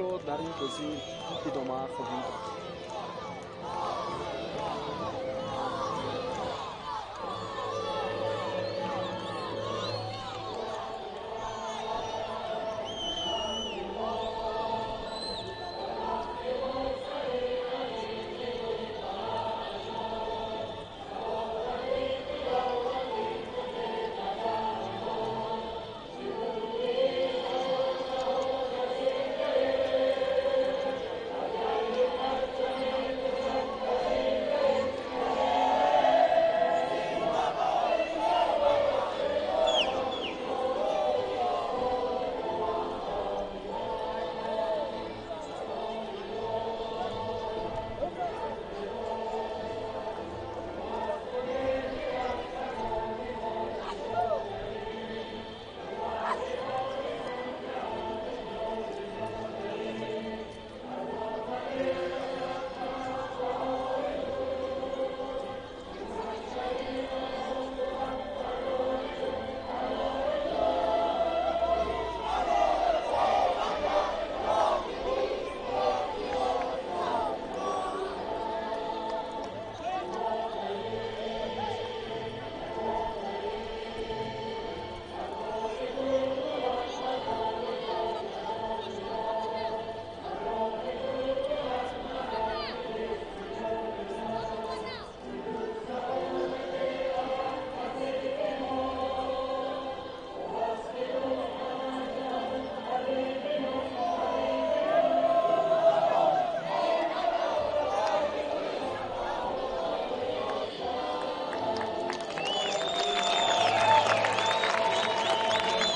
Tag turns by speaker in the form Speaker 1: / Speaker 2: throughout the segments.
Speaker 1: худашро дар ин бозӣ идома хоҳем дод.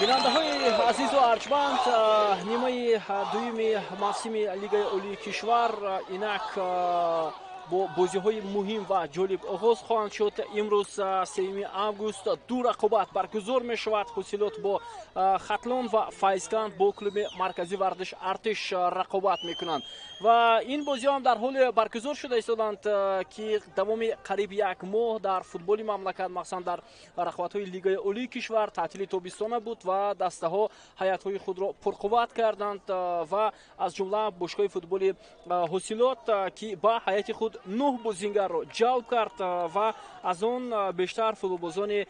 Speaker 1: Бинандаҳои азизу арҷманд, нимаи дуюми мавсими Лигаи Олии кишвар инак бо бозиҳои муҳим ва ҷолиб оғоз хоҳанд шуд. Имрӯз 3 август ду рақобат баргузор мешавад. Ҳосилот бо Хатлон ва Файзканд бо клуби марказии варзиш Артиш рақобат мекунанд ва ин бозиҳо ҳам дар ҳоле баргузор шуда истоданд, ки давоми қариб як моҳ дар футболи мамлакат, махсусан дар рақобатҳои Лигаи Олии кишвар, таътили тобистона буд ва дастаҳо ҳайатҳои худро пурқувват карданд ва аз ҷумла бошгоҳи футболи Ҳосилот, ки ба ҳайати худ 9 бозингарро ҷалб кард ва аз он бештар футболбозони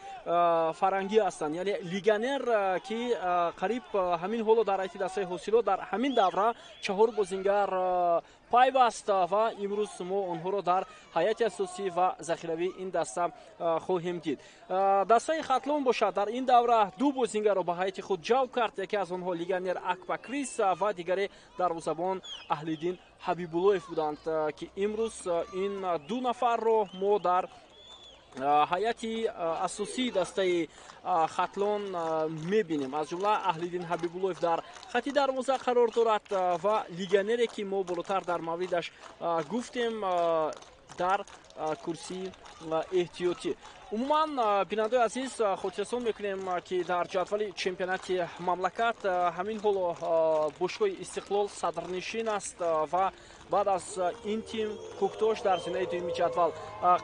Speaker 1: фарангӣ ҳастанд, яъне легионер, ки қариб ҳамин ҳоло дар ҳайати дастаи Ҳосилот дар ҳамин давра 4 бозингар пайваст ва имрӯз мо онҳоро дар ҳайати асосӣ ва захиравии ин даста хоҳем дид. Дастаи Хатлон бошад, дар ин давра 2 бозингарро ба ҳайати худ ҷалб кард. Яке аз онҳо легионер Акпа Крис ва дигаре дарвозабон Аҳлиддин Ҳабибуллоев буданд, ки имрӯз ин 2 нафарро мо дар ҳайати асосии дастаи Хатлон мебинем. Аз ҷумла Аҳлиддин Ҳабибуллоев дар хати дарвоза қарор дорад ва легионере, ки мо болотар дар мавридаш гуфтем, дар курсии эҳтиётӣ. Умуман, бинандаои азиз, хотиррасон мекунем, ки дар ҷадвали чемпионати мамлакат ҳамин ҳоло бошгоҳи Истиқлол садрнишин аст ва баъд аз ин тим Кӯктош дар зинаи дуюми ҷадвал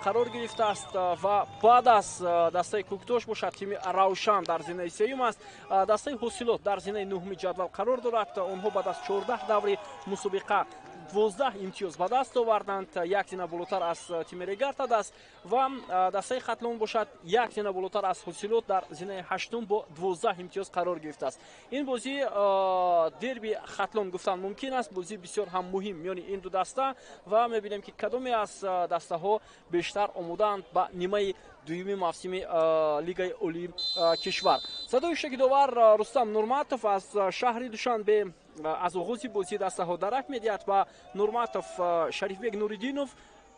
Speaker 1: қарор гирифтааст ва баъд аз дастаи Кӯктош бошад, тими Равшан дар зинаи сеюм аст. Дастаи Ҳосилот дар зинаи нуҳуми ҷадвал қарор дорад. Онҳо баъд аз 14 даври мусобиқа 12 имтиёз ба даст оварданд, як зина болотар аз тими Регартад аст ва дастаи Хатлон бошад, як зина болотар аз Ҳосилот дар зинаи ҳаштум бо 12 имтиёз қарор гирифтааст. Ин бозӣ дерби Хатлон гуфтан мумкин аст, бозӣ бисёр ҳам муҳим миёни ин ду даста ва мебинем, ки кадоме аз дастаҳо бештар омодаанд ба нимаи дуюми мавсими Лигаи Олии кишвар. Садои шогирдовар Рустам Нурматов аз шаҳри Душанбе аз оғози бозии дастаҳо дарак медиҳад ва Нурматов, Шарифбек Нуриддинов,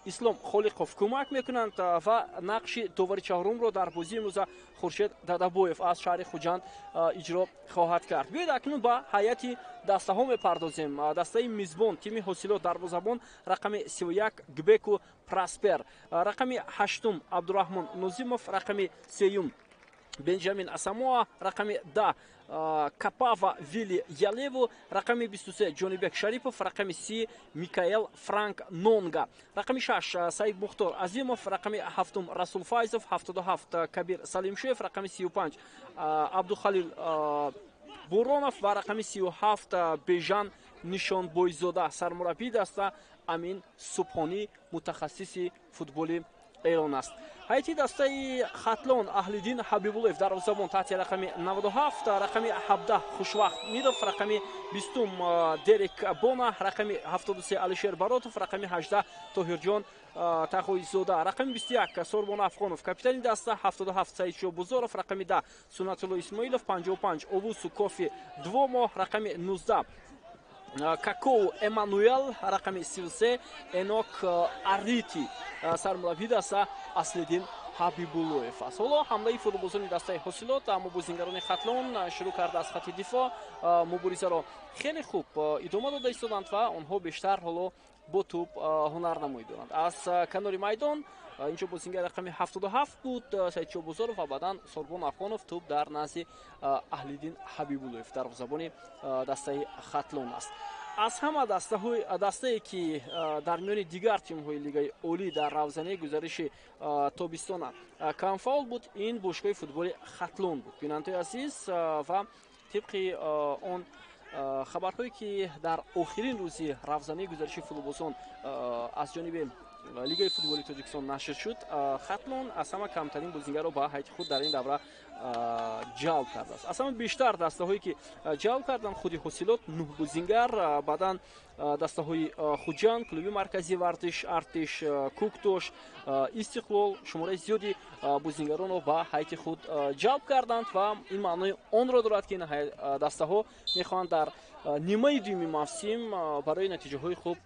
Speaker 1: Ислом Холиқов кӯмак мекунанд ва нақши довари чаҳорумро дар бозии имрӯза Хуршед Дадабоев аз шаҳри Хуҷанд иҷро хоҳад кард. Биёед акнун ба ҳайати дастаҳо мепардозем. Дастаи мизбон тими Ҳосилот, дарвозабон рақами 31 Гбеку Праспер, рақами 8 Абдураҳмон Нозимов, рақами 3 Бенҷамин Асамоа, рақами 10 Капава Вилли Ялеву, рақами 23 Ҷонибек Шарипов, рақами 30 Микаэл Франк Нонга, рақами 6 Саид Мухтор Азимов, рақами 7 Расул Файзов, 77 Кабир Салимшоев, рақами 35 Абдухалил Буронов ва рақами 37 Бежан Нишонбойзода. Сармураббии даста Амин Субҳонӣ, мутахассиси футболи Эрон аст. Ҳайати дастаи Хатлон: Аҳлиддин Ҳабибуллоев, дарвозабон, таҳти рақами 97, рақами 17 Хушвақт Миров, рақами 20 Дерек Бона, рақами 73 Алишер Баротов, рақами 18 Тоҳирҷон Тағоизода, рақами 21 Сорбон Афғонов, капитани даста, 77 Саидшо Бузоров, рақами 10 Суннатулло Исмоилов, 55 Овусу Кофи Двомо, рақами 19 Какоу Эммануэл, рақами 33 Энок Арити. Сармураббии даста Аслиддин Ҳабибуллоев аст. Ҳоло ҳамлаи футболбозони дастаи Ҳосилот, аммо бозингарони Хатлон шурӯъ карда аз хати дифоъ муборизаро хеле хуб идома дода истоданд ва онҳо бештар ҳоло бо тӯб ҳунарнамоӣ доранд. Аз канори майдон инҷо бозингар рақами 77 буд Саидшо Бозоров ва баъдан Сорбон Афғонов, тӯб дар назди Аҳлиддин Ҳабибуллоев, дарвозабони дастаи Хатлон аст. Аз ҳама дастае ки дар миёни дигар тимҳои Лигаи Олӣ дар равзанаи гузариши тобистона камфаъол буд, ин бошгоҳи футболи Хатлон буд. Бинандаои азиз, ва тибқи он хабарҳое ки дар охирин рӯзи равзанаи гузариши футболбозон аз ҷониби Лигаи футболи Тоҷикистон нашр шуд, Хатлон аз ҳама камтарин бозингарро ба ҳайати худ дар ин давра ҷалб кардааст. Аз ҳама бештар дастаҳое ки ҷалб карданд, худи Ҳосилот 9 бозингар, баъдан дастаҳои Хуҷанд, клуби марказии варзиш Артиш, Куктош, Истиқлол шумораи зиёди бозингаронро ба ҳайати худ ҷалб карданд ва ин маънои онро дорад, ки ин дастаҳо мехоҳанд дар нимаи дуюми мавсим барои натиҷаҳои хуб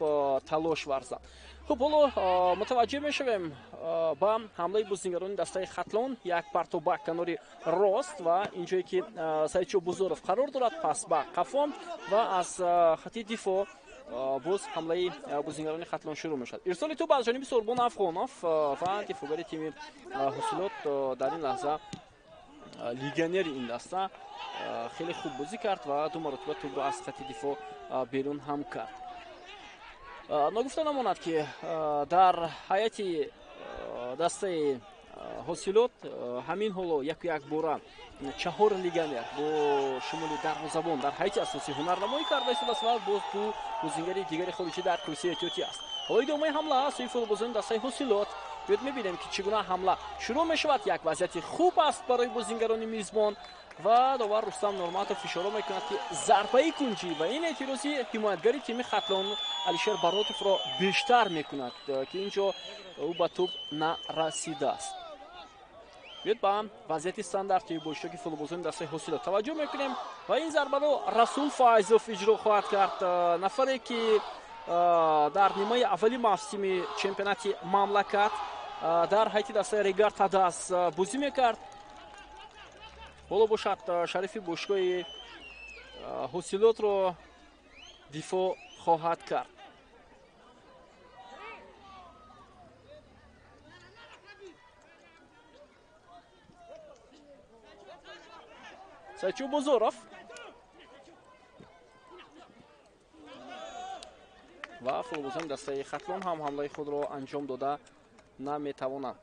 Speaker 1: талош варзанд. Хуб, ҳоло мутаваҷҷеҳ мешавем ба ҳамлаи бозингарони дастаи Хатлон. Як парто ба канори рост ва инҷое ки Саидшо Бузоров қарор дорад, пас ба қафо ва аз хати дифоъ боз ҳамлаи бозингарони Хатлон шурӯъ мешавад. Ирсоли тӯб аз ҷониби Сорбон Афғонов ва дифоъгари тими Ҳосилот, дар ин лаҳза легионери ин даста, хеле хуб бозӣ кард ва ду маротиба тӯбро аз хати дифоъ берун ҳам кард. Ногуфта намонад, ки дар ҳайати дастаи Ҳосилот ҳамин ҳоло яку як бора 4 легионер бо шумули дарвозабон дар ҳайати асосӣ ҳунарнамоӣ карда истодааст ва боз ду бозингари дигари хориҷӣ дар курсии эҳтиётӣ аст. Ҳоло идомаи ҳамла аз сӯи футболбозони дастаи Ҳосилот. Биёд мебинем, ки чӣ гуна ҳамла шурӯъ мешавад. Як вазъияти хуб аст барои бозингарони мизбон ва довар Рустам Нурматов ишора мекунад, ки зарбаи кунҷӣ, ва ин эътирози ҳимоятгари тими Хатлон Алишер Баротовро бештар мекунад, ки инҷо ӯ ба тӯб нарасидааст. Биёд ба вазъияти стандарти бо иштироки футболбозони дастаи Ҳосилот таваҷҷӯҳ мекунем ва ин зарбаро Расул Файзов иҷро хоҳад кард, нафаре ки дар нимаи аввали мавсими чемпионати мамлакат дар ҳайати дастаи Регар Тадас бозӣ мекард. Ҳоло бошад шарифи бошгоҳи Ҳосилотро дифоъ хоҳад кард. Саидшо Бозоров ва футболбозони дастаи Хатлон ҳам ҳамлаи худро анҷом дода наметавонанд.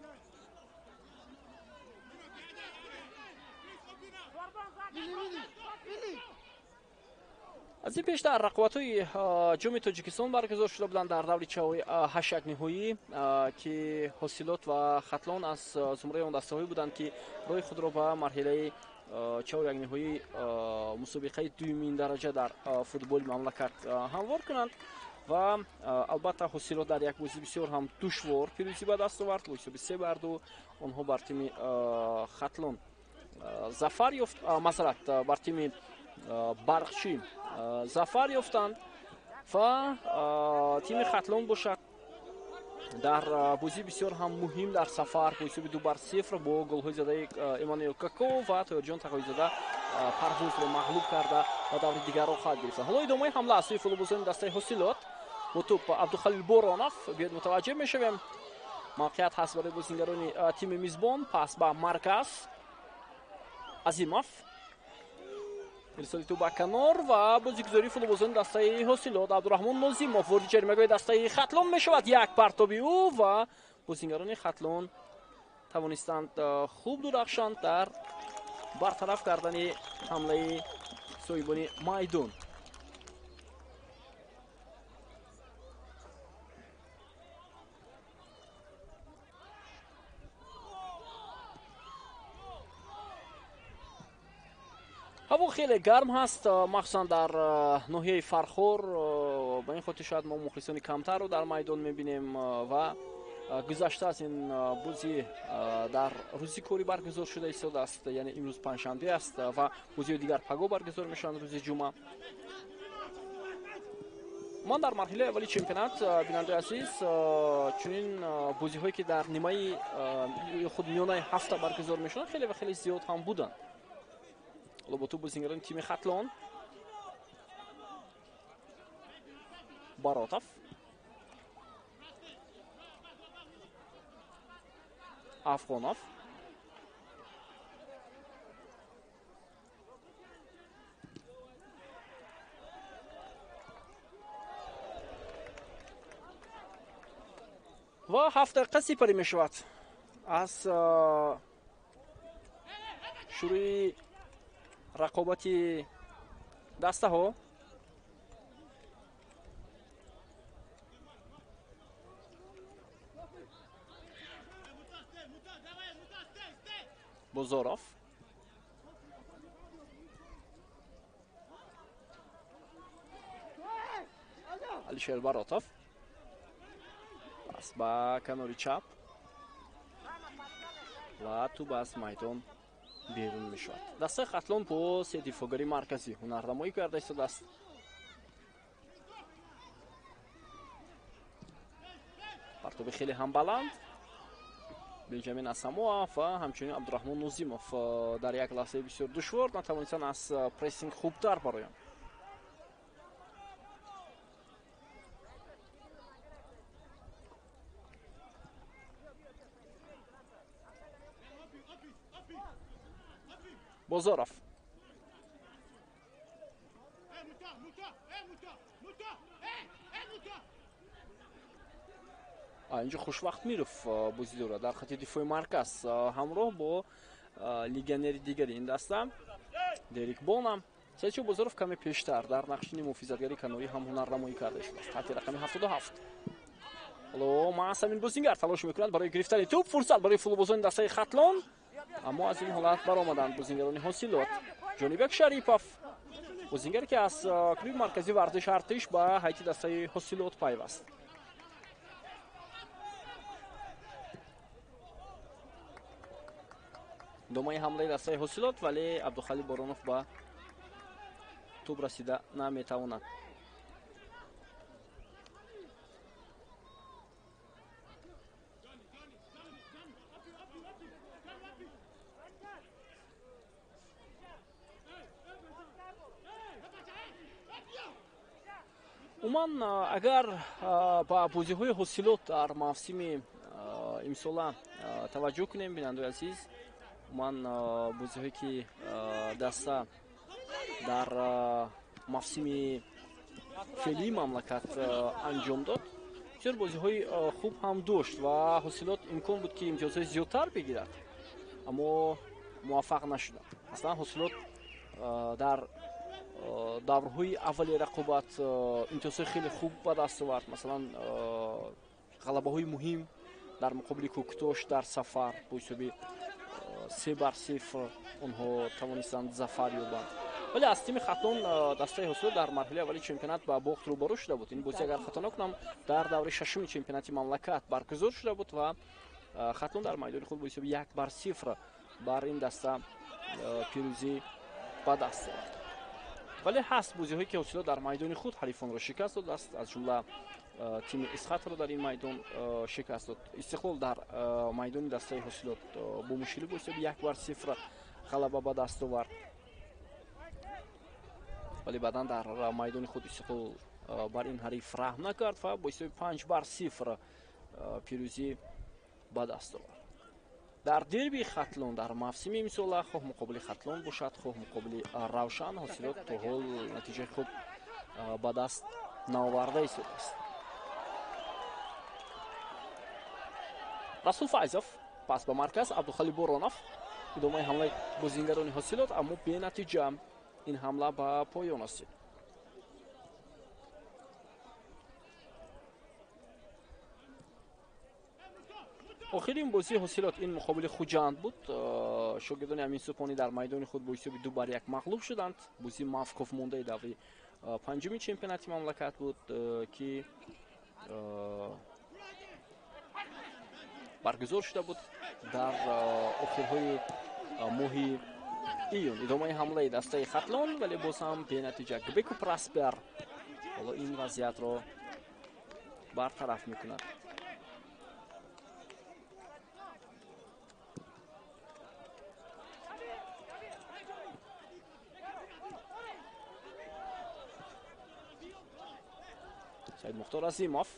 Speaker 1: Аз ин пештар рақобатҳои ҷоми Тоҷикистон баргузор шуда буданд дар даври ҳаштякниҳоӣ, ки Ҳосилот ва Хатлон аз зумраи он дастаҳое буданд, ки роҳи худро ба марҳилаи чорякниҳоии мусобиқаи дуюмин дараҷа дар футболи мамлакат ҳамвор кунанд ва албатта Ҳосилот дар як бозӣ бисёр ҳам душвор пирӯзӣ ба даст овард. Бо ҳисоби 3-2 онҳо бар тими Хатлон зафар ёфт, масалат бар тими Барқчӣ зафар ёфтанд ва тими Хатлон бошад дар бозӣ бисёр ҳам муҳим дар сафар бо ҳисоби 2-0 бо голҳои задаи Эммануэл Каков ва Тоҳирҷон Тағоизода Парвозро мағлуб карда ва даври дигарро хоҳад гирифт. Ҳоло идомаи ҳамла аз сӯи футболбозони дастаи Ҳосилот бо тӯб Абдухалил Боронов. Биёд мутаваҷҷеҳ мешавем. Мавқеият ҳаст барои бозингарони тими мизбон. Пас ба марказ Азимов, ирсоли тӯб ба канор ва бозигузории футболбозони дастаи Ҳосилот. Абдураҳмон Нозимов вориди ҷаримагоҳи дастаи Хатлон мешавад. Як партоби ӯ ва бозингарони Хатлон тавонистанд хуб дурахшанд дар бартараф кардани ҳамлаи соҳибони майдон. Ҳаво хеле гарм ҳаст, махсусан дар ноҳияи Фархор. Ба ин хотир шояд мо мухлисони камтарро дар майдон мебинем ва гузашта аз ин бозӣ дар рӯзи корӣ баргузор шуда истодааст, яъне имрӯз панҷшанбе аст ва бозиҳои дигар пагоҳ баргузор мешаванд рӯзи ҷумъа. Ман дар марҳилаи аввали чемпионат, бинандаи азиз, чунин бозиҳое ки дар нимаи худ миёнаи ҳафта баргузор мешаванд, хеле ва хеле зиёд ҳам буданд. Ҳоло бо тӯб бозингарони тими Хатлон. Баротов, Афғонов, ва 7 дақиқа сипарӣ мешавад аз шурӯи рақобати дастаҳо. Бозоров, Алишер Баротов, пас ба канори чап ва тӯб аз майдон берун мешавад. Дастаи Хатлон бо се дифоъгари марказӣ ҳунарнамоӣ карда истодааст. Партоби хеле ҳам баланд. Бенҷамин Асамоав ва ҳамчунин Абдураҳмон Нозимов дар як лаҳзаи бисёр душвор натавонистанд аз прессинг хубтар бароянд. Бозоров, инҷо Хушвақт Миров бозӣ дорад дар хати дифои марказ ҳамроҳ бо легионери дигари ин даста Дерик Бона. Саидшо Бозоров каме пештар дар нақши муҳофизатгари канорӣ ҳам ҳунарнамоӣ карда шудааст таҳти рақами 77. Ҳоло маҳз ҳамин бозингар талош мекунад барои гирифтани тӯб. Фурсат барои футболбозони дастаи Хатлон, аммо аз ин ҳолат баромаданд бозингарони Ҳосилот. Ҷонибек Шарипов, бозингаре ки аз клуби марказии варзиши Артиш ба ҳайати дастаи Ҳосилот пайваст. Домаи ҳамлаи дастаи Ҳосилот, вале Абдухалил Боронов ба тӯб расида наметавонад. Умуман, агар ба бозиҳои Ҳосилот дар мавсими имсола таваҷҷӯҳ кунем, бинандаи азиз, умуман бозиҳое ки даста дар мавсими феълии мамлакат анҷом дод, бисёр бозиҳои хуб ҳам дошт ва Ҳосилот имкон буд ки имтиёзҳои зиёдтар бигирад, аммо муваффақ нашуданд. Аслан Ҳосилот дар даврҳои аввали рақобат имтиёзҳои хеле хуб ба даст овард. Масалан, ғалабаҳои муҳим дар муқобили Кӯктош дар сафар бо ҳисоби 3-0 онҳо тавонистанд зафар ёбанд. Вале аз тими Хатлон дастаи Ҳосилот дар марҳилаи аввали чемпионат ба бохт рӯбарӯ шуда буд. Ин бозӣ, агар хато накунам, дар давраи шашуми чемпионати мамлакат баргузор шуда буд ва Хатлон дар майдони худ бо ҳисоби 1-0 бар ин даста пирӯзӣ ба даст овард. Вале ҳаст бозиҳое ки Ҳосилот дар майдони худ ҳарифонро шикаст додааст, аз ҷумла тими Исхатро дар ин майдон шикаст дод. Истиқлол дар майдони дастаи Ҳосилот бо мушкилӣ бо ҳисоби 1-0 ғалаба ба даст овард. Вале баъдан дар майдони худ Истиқлол бар ин ҳариф раҳм накард ва бо ҳисоби 5-0 пирӯзӣ ба даст овард. Дар дерби Хатлон дар мавсими имсола, хоҳ муқобили Хатлон бошад, хоҳ муқобили Равшан, Ҳосилот то ҳол натиҷаи хуб ба даст наоварда истодааст. Расул Файзов пас ба марказ, Абдухалил Боронов, идомаи ҳамлаи бозингарони Ҳосилот, аммо бенатиҷа ин ҳамла ба поён расид. Охирин бозии Ҳосилот ин муқобили Хуҷанд буд. Шогирдони Амин Субҳонӣ дар майдони худ бо ҳисоби 2-1 мағлуб шуданд. Бозии мавқуфмондаи даври панҷуми чемпионати мамлакат буд, ки баргузор шуда буд дар охирҳои моҳи июн. Идомаи ҳамлаи дастаи Хатлон, вале боз ҳам бенатиҷа. Гбеку Праспер ҳоло ин вазъиятро бартараф мекунад. Саид Мухтор Азимов,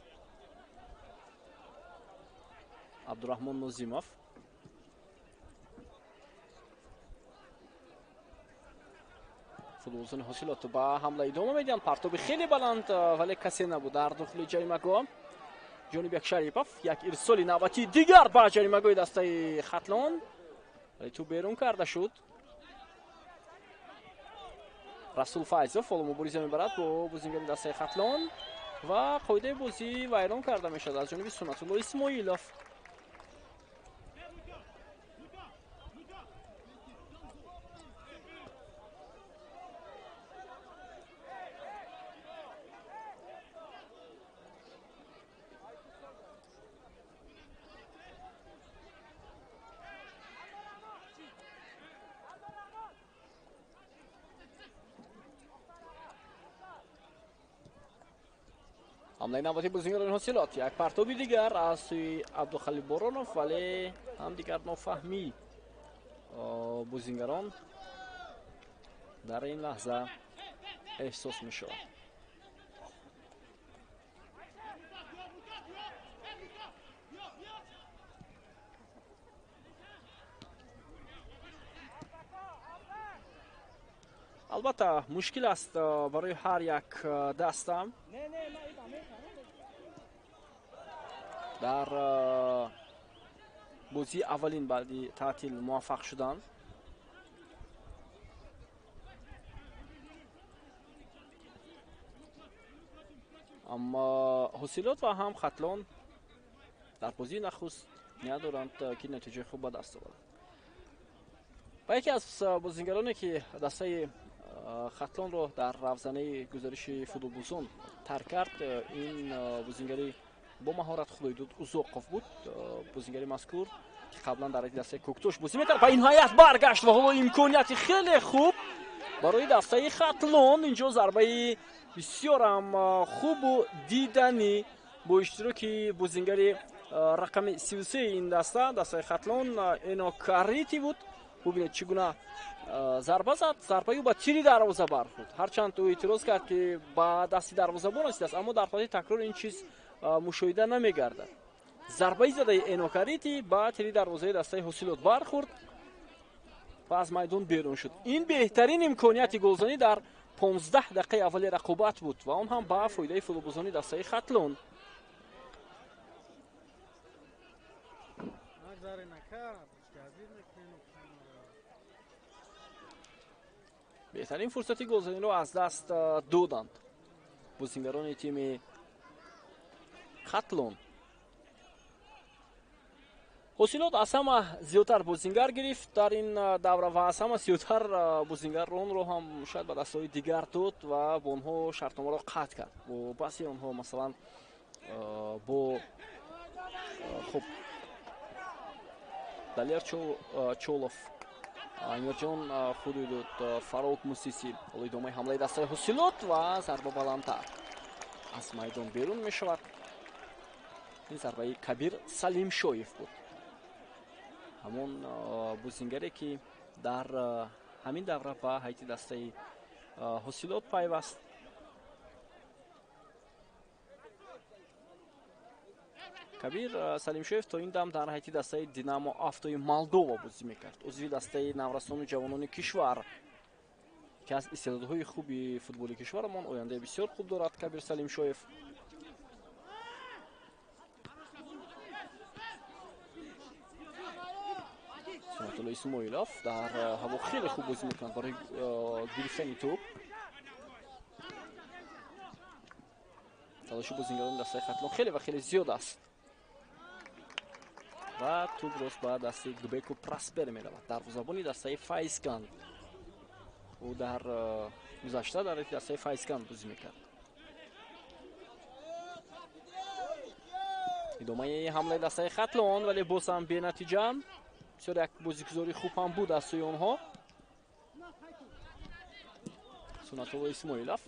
Speaker 1: Абдурахмон Нозимов, футболбозони Ҳосилот ба ҳамла идома медиҳанд. Партоби хеле баланд, вале касе набуд дар дохили ҷаримагоҳ. Ҷонибек Шарипов, як ирсоли навбатии дигар ба ҷаримагоҳи дастаи Хатлон, вале тӯб берун карда шуд. Расул Файзов ҳоло мубориза мебарад бо бозингари дастаи Хатлон ва қоидаи бозӣ вайрон карда мешавад аз ҷониби Суннатулло Исмоилов. Ҳамлаи навбатии бозингарони Ҳосилот, як партоби дигар аз сӯи Абдухалил Боронов, вале ҳам дигар нофаҳмӣ бозингарон дар ин лаҳза эҳсос мешавад. Албатта мушкил аст барои ҳар як даста дар бозии аввалин баъди таътил муваффақ шудан. Аммо Ҳосилот ва ҳам Хатлон дар бозии нахуст ният доранд, ки натиҷаи хуб ба даст оваранд. Ва яке аз бозингароне, ки дастаи Хатлонро дар равзанаи гузариши футболбозон тарк кард, ин бозингари бо маҳорат Худойдод Узоқов буд. Бозингари мазкур, ки қаблан дар дастаи Кӯктош бозӣ мекард, ба ин ҳайат баргашт ва ҳоло имконияти хеле хуб барои дастаи Хатлон. Инҷо зарбаи бисёрам хубу диданӣ бо иштироки бозингари рақами 33 ин даста, дастаи Хатлон, Энокарити буд. Бубинед, чӣ гуна зарба зад. Зарбаи ӯ ба тири дарвоза бархӯрд. Ҳарчанд ӯ эътироз кард, ки ба дасти дарвозабон расидааст, аммо дар ҳолати такрор ин чиз мушоҳида намегардад. Зарбаи задаи Энокарити ба тири дарвозаи дастаи Ҳосилот бархӯрд ва аз майдон берун шуд. Ин беҳтарин имконияти голзанӣ дар 15 дақиқаи аввали рақобат буд ва он ҳам ба фоидаи футболбозони дастаи Хатлон. Беҳтарин фурсати голзаниро аз даст доданд бозингарони тими Хатлон. Ҳосилот аз ҳама зиёдтар бозингар гирифт дар ин давра ва аз ҳама зиёдтар бозингаронро ҳам шояд ба дастҳои дигар дод ва бо онҳо шартномаро қатъ кард. Бо баъзе онҳо, масалан, бо хуб Далер Чолов, Амирҷон Худойдод, Фаруқ Мусисӣ. Ҳоло идомаи ҳамлаи дастаи Ҳосилот ва зарба баландтар аз майдон берун мешавад. Ин зарбаи Кабир Салимшоев буд, ҳамон бозингаре, ки дар ҳамин давра ба ҳайати дастаи Ҳосилот пайваст. Кабир Салимшоев то ин дам дар ҳайати дастаи Динамо Автои Молдова бозӣ мекард. Узви дастаи наврасону ҷавонони кишвар, ки аз истеъдодҳои хуби футболи кишварамон, ояндаи бисёр хуб дорад Кабир Салимшоев. Сунатулло Исмоилов дар ҳаво хеле хуб бозӣ мекунад барои гирифтани тӯб. Талоши бозингарони дастаи Хатлон хеле ва хеле зиёд аст. Ва тӯб рост ба дасти Гбеку Праспер меравад, дарвозабони дастаи Файзканд. Ӯ дар гузашта дар дастаи Файзканд бозӣ мекард. Идомаи ҳамлаи дастаи Хатлон, вале боз ҳам бенатиҷа. Бисёр як бозигузори хуб ҳам буд аз сӯи онҳо. Сунатулло Исмоилов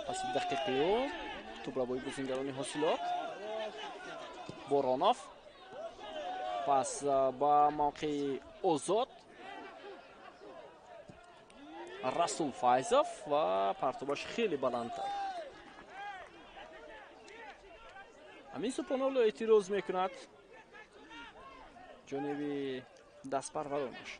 Speaker 1: паси дақиқиу тӯбрабои бозингарони Ҳосилот. Боронов пас ба мавқеи озод Расул Файзов ва партобаш хеле баландтар. Амин Супоноло эътироз мекунад ҷониби дастпарваронаш.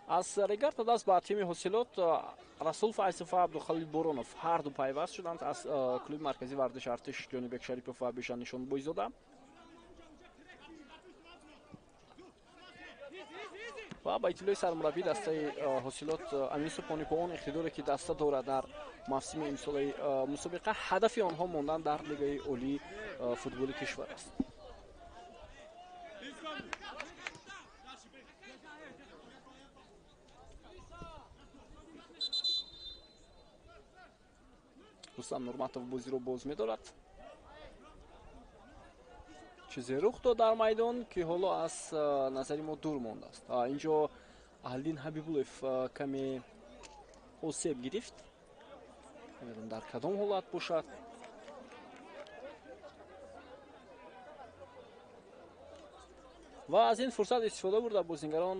Speaker 1: Аз регарта даст ба тими Ҳосилот Расул Файзов ва Абдухалил Боронов ҳарду пайваст шуданд аз клуби марказии варзиши Артиш Ҷонибек Шарипов ва Бешан Нишонбойзода. Ва ба иттилои сармураббии дастаи Ҳосилот Амин Субҳонӣ, бо он иқтидоре ки даста дорад дар мавсими имсолаи мусобиқа, ҳадафи онҳо мондан дар лигаи олии футболи кишвар аст. Рустам Нурматов бозиро боз медорад. Чизе рух дод дар майдон, ки ҳоло аз назари мо дур мондааст. Инҷо Аҳлиддин Ҳабибуллоев каме осеб гирифт. Намедонам дар кадом ҳолат бошад. Ва аз ин фурсат истифода бурда бозингарон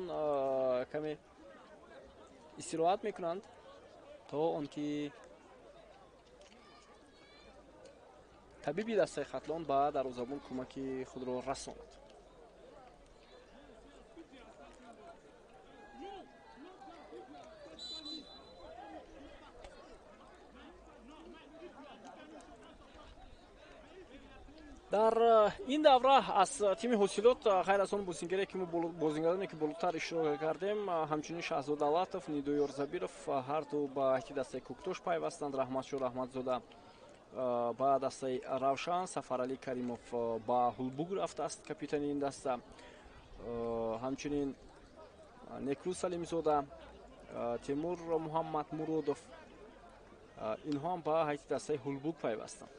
Speaker 1: каме истироҳат мекунанд то он ки табиби дастаи Хатлон ба дарвозабон кӯмаки худро расонад. Дар ин давра аз тими Ҳосилот ғайр аз он бозингаре ки мо бозингароне ки болотар иштирок кардем, ҳамчунин Шаҳзод Давлатов, Нидоёр Забиров ҳарду ба ҳайати дастаи Кӯктош пайвастанд. Раҳматшоҳ Раҳматзода ба дастаи Равшан, Сафаралӣ Каримов ба Ҳулбуг рафтааст, капитани ин даста. Ҳамчунин Некрӯз Салимзода, Темур Муҳаммад Муродов, инҳо ҳам ба ҳайати дастаи Ҳулбуг пайвастанд.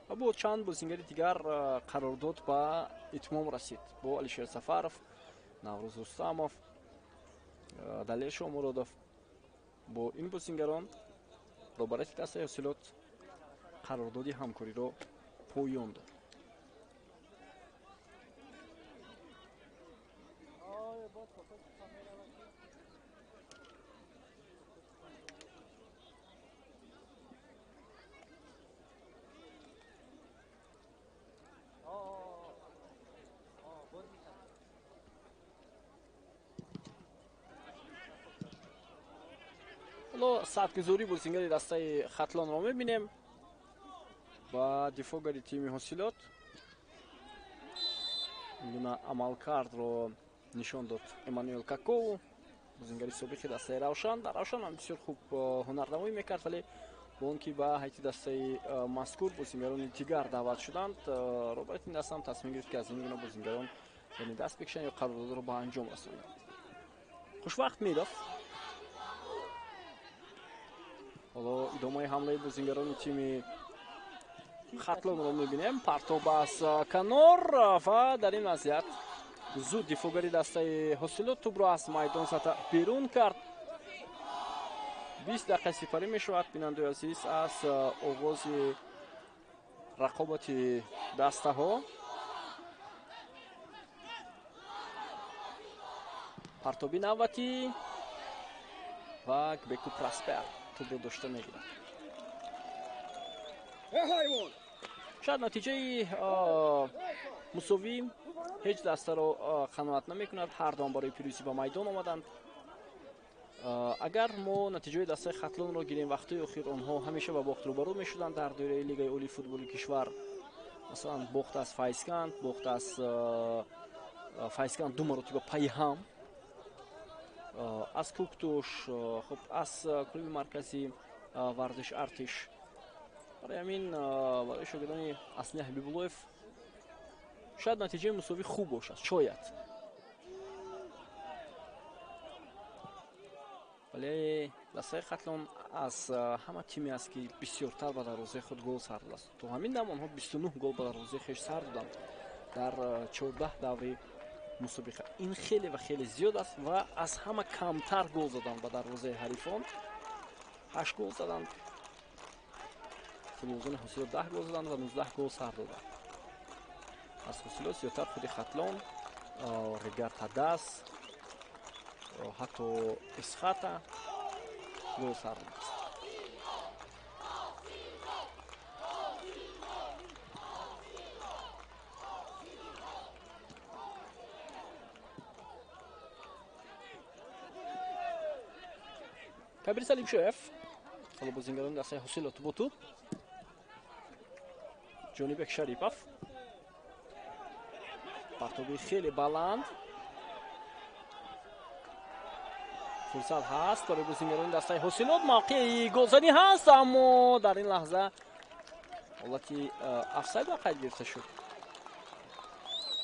Speaker 1: Ва бо чанд бозингари дигар қарордод ба итмом расид бо Алишер Сафаров, Наврӯз Рустамов, Далер Шоҳмуродов. Бо ин бозингарон роҳбарияти дастаи Ҳосилот қарордоди ҳамкориро поён дод. Ҳоло сатгузорӣ бозингари дастаи Хатлонро мебинем ба дифоъгари тими Ҳосилот. Ингуна амалкардро нишон дод Эммануэл Какову, бозингари собиқи дастаи Равшан. Дар Равшан ҳам бисёр хуб ҳунарнамоӣ мекард, вале бо он ки ба ҳайати дастаи мазкур бозингарони дигар даъват шуданд, роҳбарияти ин даста ҳам тасмим гирифт, ки аз ин гуна бозингарон яъне даст бикашанд ё қарордодро ба анҷом расонанд. Хушвақт Миров. Ҳоло идомаи ҳамлаи бозингарони тими Хатлонро мебинем. Партоб аз канор ва дар ин вазъият зуд дифоъгари дастаи Ҳосилот тӯбро аз майдон зада берун кард. 20 дақиқа сипарӣ мешавад, бинандаи азиз, аз оғози рақобати дастаҳо. Партоби навбатӣ ва Гбеку Праспер тӯбро дошта мегирад. Шояд натиҷаи мусовӣ ҳеҷ дастаро қаноат намекунад. Ҳардуам барои пирӯзӣ ба майдон омаданд. Агар мо натиҷаи дастаи Хатлонро гирем, вақтҳои охир онҳо ҳамеша ба бохт рӯбарӯ мешуданд дар доираи лигаи олии футболи кишвар. Масалан, бохт аз Файзканд, бохт аз Файзканд ду маротиба пайи ҳам аз Куктуш, хуб, аз клуби марказии варзиш Артиш. Барои ҳамин барои шогирдони аслии Ҳабибуллоев шояд натиҷаи мусовӣ хуб бошад, шояд. Вале дастаи Хатлон аз ҳама тиме аст, ки бисёртар ба дарвозаи худ гол сар додааст. То ҳамин дам онҳо 29 гол ба дарвозаи хеш сар доданд дар 14 даври мусобиқа. Ин хеле ва хеле зиёд аст ва аз ҳама камтар гол заданд ба дарвозаи ҳарифон. 8 гол заданд. Футболбозони Ҳосилот 10 гол заданд ва 19 гол сар доданд. Аз Ҳосилот зиёдтар худи Хатлон, Регар Тадас, ҳатто Исхата гол сар додааст. Кабир Салимшоев, ҳоло бозингарони дастаи Ҳосилот бо туп. Ҷонибек Шарипов. Партоби хеле баланд. Фурсат ҳаст барои бозингарони дастаи Ҳосилот. Мавқеи голзанӣ ҳаст, аммо дар ин лаҳза ҳолати офсайд ба қайд гирифта шуд.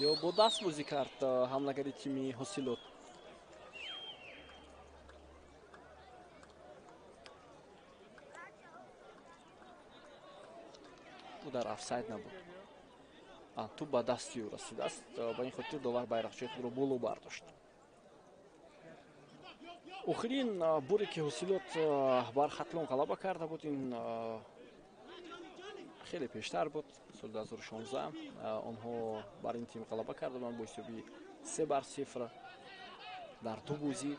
Speaker 1: Ё бо даст бозӣ кард ҳамлагари тими Ҳосилот. Ӯ дар офсайд набуд. Туп ба дасти ӯ расидааст. Ба ин хотир довар байрақчаи худро боло бардошт. Охирин боре ки Ҳосилот бар Хатлон ғалаба карда буд, ин хеле пештар буд, соли 2016. Онҳо бар ин тим ғалаба карда буданд бо ҳисоби 3-0 дар ду бозӣ,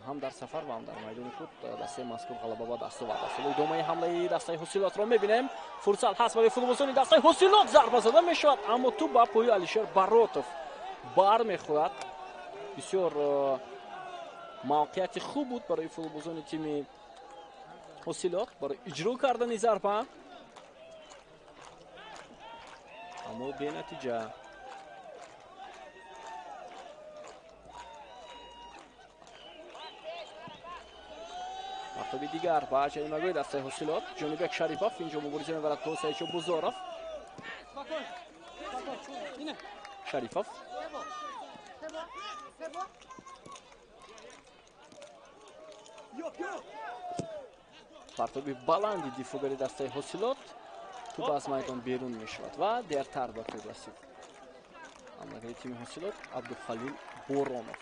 Speaker 1: ҳам дар сафар ва ҳам дар майдони худ дастаи мазкур ғалаба ба даст овардааст. Ҳоло идомаи ҳамлаи дастаи Ҳосилотро мебинем. Фурсат ҳаст барои футболбозони дастаи Ҳосилот, зарба зада мешавад, аммо туп ба пои Алишер Баротов бармехӯрад. Бисёр мавқеияти хуб буд барои футболбозони тими Ҳосилот барои иҷро кардани зарба, аммо бенатиҷа. Партоби дигар ба ҷаримагоҳи дастаи Ҳосилот. Ҷонибек Шарипов инҷо мубориза мебарад бо Саидшо Бузоров. Шарипов партоби баланди дифоъгари дастаи Ҳосилот, туп аз майдон берун мешавад ва дертар ба туп расид. Ҳамлагари тими Ҳосилот Абдухалил Боронов.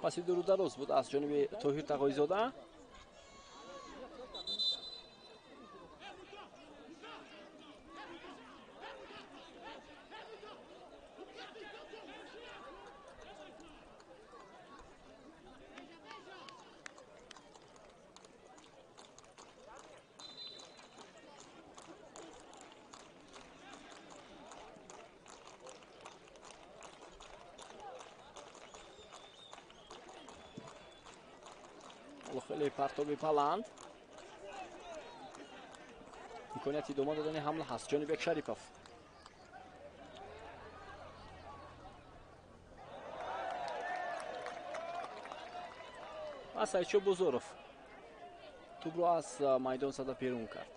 Speaker 1: Паси дуру дароз буд аз ҷониби Тоҳир Тағоизода. Хеле партоби баланд. Имконияти идома додани ҳамла ҳаст. Ҷонибек Шарипов. Ва Саидшо Бузоров тӯбро аз майдон зада берун кард.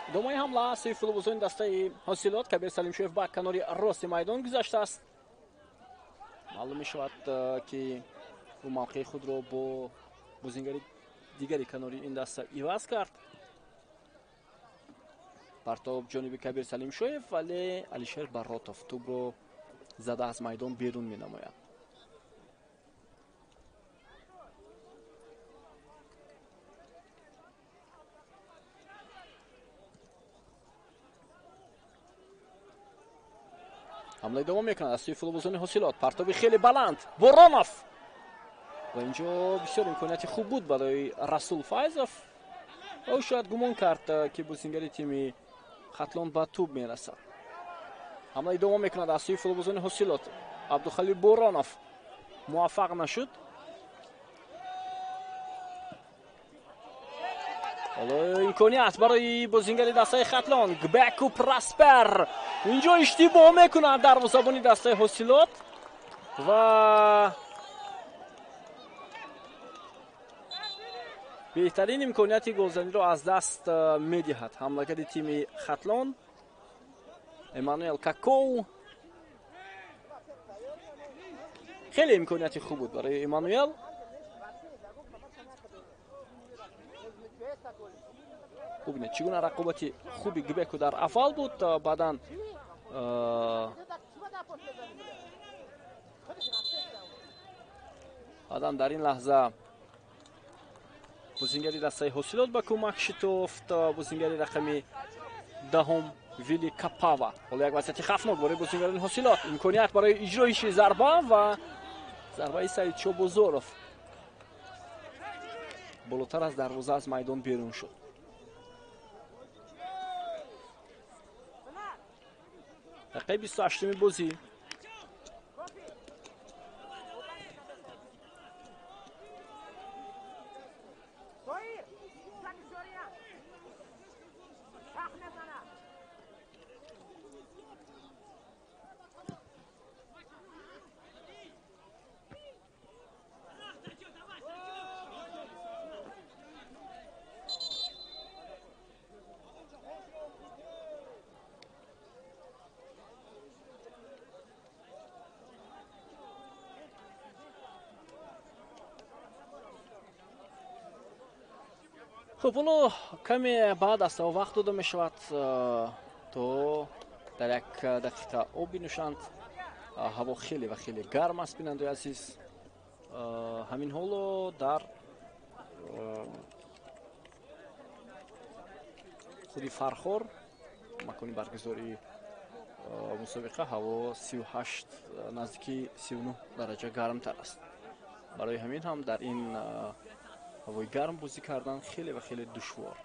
Speaker 1: Идомаи ҳамла сӯи футболбозони дастаи Ҳосилот. Кабир Салимшоев ба канори рости майдон гузаштааст. Маълум мешавад, ки ӯ мавқеи худро бо бозингари дигари канори ин даста иваз кард. Партоб ҷониби Кабир Салимшоев, вале Алишер Баротов тӯбро зада аз майдон берун менамояд. Ҳамла идома мекунад аз сӯи футболбозони Ҳосилот. Партоби хеле баланд. Боронов. Ва инҷо бисёр имконияти хуб буд барои Расул Файзов. Ӯ шояд гумон кард, ки бозингари тими Хатлон ба тӯб мерасад. Ҳамла идома мекунад аз сӯи футболбозони Ҳосилот. Абдухалил Боронов муваффақ нашуд. Ҳоло имконият барои бозингари дастаи Хатлон. Гбеку Праспер инҷо иштибоҳ мекунад дарвозабони дастаи Ҳосилот ва беҳтарин имконияти голзаниро аз даст медиҳад ҳамлагари тими Хатлон Эммануэл Какоу. Хеле имконияти хуб буд барои Эммануэл. Бубинед, чӣ гуна рақобати хуби Гбеку дар аввал буд, баъдан дар ин лаҳза бозингари дастаи Ҳосилот ба кӯмак шитофт. Бозингари рақами 10 Вили Капава. Ҳоло як вазъияти хавфнок барои бозингарони Ҳосилот. Имконият барои иҷроиши зарба ва зарбаи Саидшо Бозоров болотар аз дарвоза аз майдон берун шуд. Дақиқаи 28-уми бозӣ. Хуб, ҳоло каме баъд аз вақт дода мешавад, то дар як дақиқа об бинӯшанд. Ҳаво хеле ва хеле гарм аст, бинандаи азиз. Ҳамин ҳоло дар худи Фархор, макони баргузории мусобиқа, ҳаво 38, наздики 39 дараҷа гармтар аст. Барои ҳамин ҳам дар ин ҳавои гарм бозӣ кардан хеле ва хеле душвор.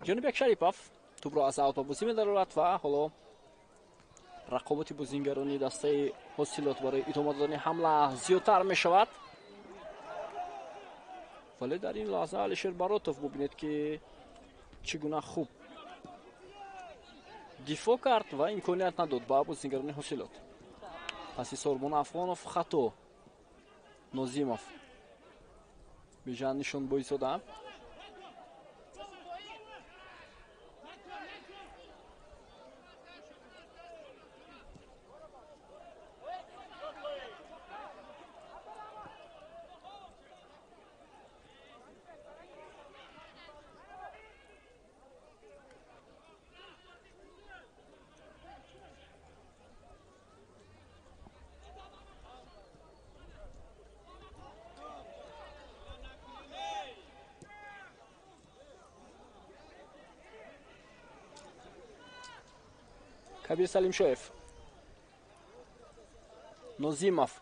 Speaker 1: Ҷонибек Шарипов тӯбро аз аут ба бозӣ медарорад ва ҳоло рақобати бозингарони дастаи Ҳосилот барои идома додани ҳамла зиёдтар мешавад. Вале дар ин лаҳза Алишер Баротов, бубинед, ки чӣ гуна хуб дифоъ кард ва имконият надод ба бозингарони Ҳосилот. Паси Сорбон Афғонов хато. Нозимов Бижан Нишонбойзода. Кабир Салимшоев, Нозимов.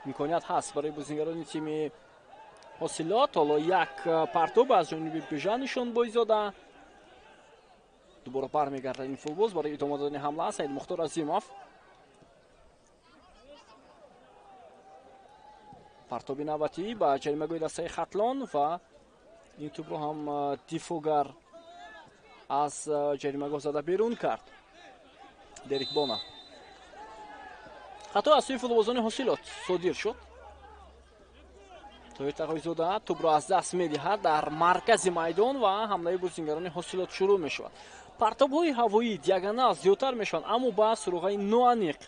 Speaker 1: Имконият ҳаст барои бозигарони тими Ҳосилот. Ҳоло як партоб аз ҷониби Бижан Нишонбойзода. Дубора бармегардад ин футболбоз барои идома додани ҳамла. Саид Мухтор Азимов. Партоби навбатӣ ба ҷаримагоҳи дастаи Хатлон ва ин тӯбро ҳам дифоъгар аз ҷаримагоҳ зада берун кард. Дерик Бона. Хато аз сӯи футболбозони Ҳосилот содир шуд. Тоҳир Тағойзода тӯбро аз даст медиҳад дар маркази майдон ва ҳамлаи бозингарони Ҳосилот шурӯъ мешавад. Партобҳои ҳавоӣ диагонал зиёдтар мешаванд, аммо ба суроғаи ноаниқ.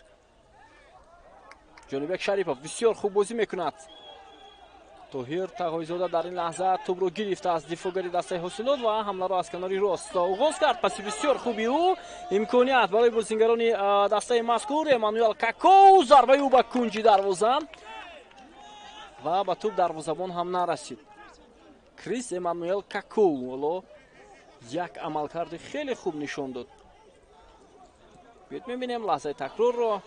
Speaker 1: Ҷонибек Шарипов бисёр хуб бозӣ мекунад. Тоҳир Тағойзода дар ин лаҳза тӯбро гирифт аз дифоъгари дастаи Ҳосилот ва ҳамларо аз канори рост оғоз кард. Паси бисёр хуби ӯ имконият барои бозингарони дастаи мазкур. Эммануэл Какоу, зарбаи ӯ ба кунҷи дарвоза ва ба тӯб дарвозабон ҳам нарасид. Крис Эммануэл Какоу ҳоло як амалкарди хеле хуб нишон дод. Биёед мебинем лаҳзаи такрорро.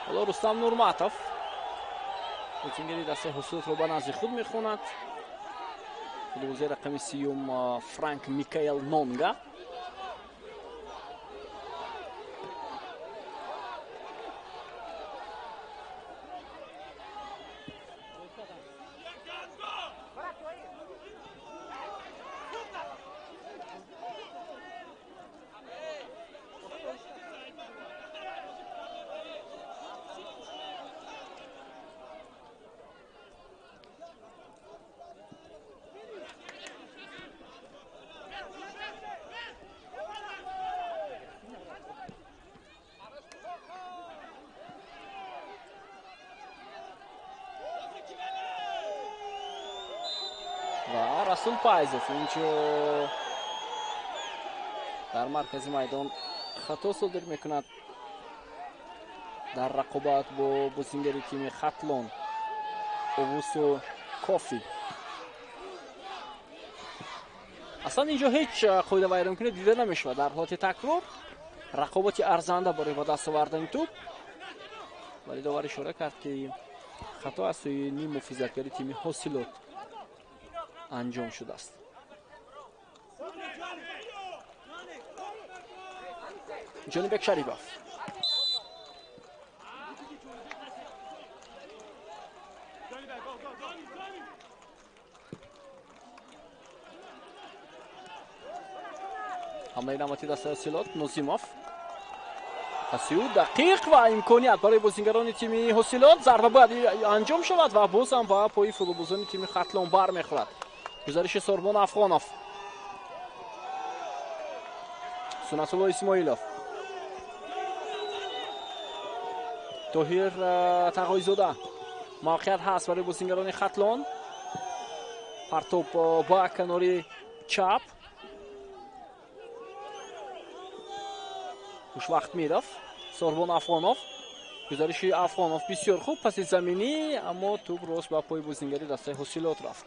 Speaker 1: Ҳоло Рустам Нурматов бозингари дастаи Ҳосилотро ба назди худ мехонад. Футболбози рақами 30 Франк Микаэл Нонга. Ва Расул Пайзов инҷо дар маркази майдон хато содир мекунад дар рақобат бо бозингари тими Хатлон Овусу Кофи. Аслан инҷо ҳеҷ қоидавайронкунӣ дида намешавад. Дар ҳолати такрор рақобати арзанда барои ба даст овардани тӯб, вале довар ишора кард, ки хато аз сӯи ним муҳофизатгари тими Ҳосилот анҷом шудааст. Ҷонибек Шарипов. Ҳамлаи навбатии дастаи Ҳосилот. Нозимов. Паси ӯ дақиқ ва имконият барои бозингарони тими Ҳосилот. Зарба бояд анҷом шавад ва боз ҳам ба пои футболбозони тими Хатлон бармехӯрад. Гузариши Сорбон Афғонов. Сунатулло Исмоилов. Тоҳир Тағойзода. Мавқеият ҳаст барои бозингарони Хатлон. Партоб ба канори чап. Хушвақт Миров. Сорбон Афғонов. Гузариши Афғонов бисёр хуб паси заминӣ, аммо тӯб рост ба пои бозингари дастаи Ҳосилот рафт.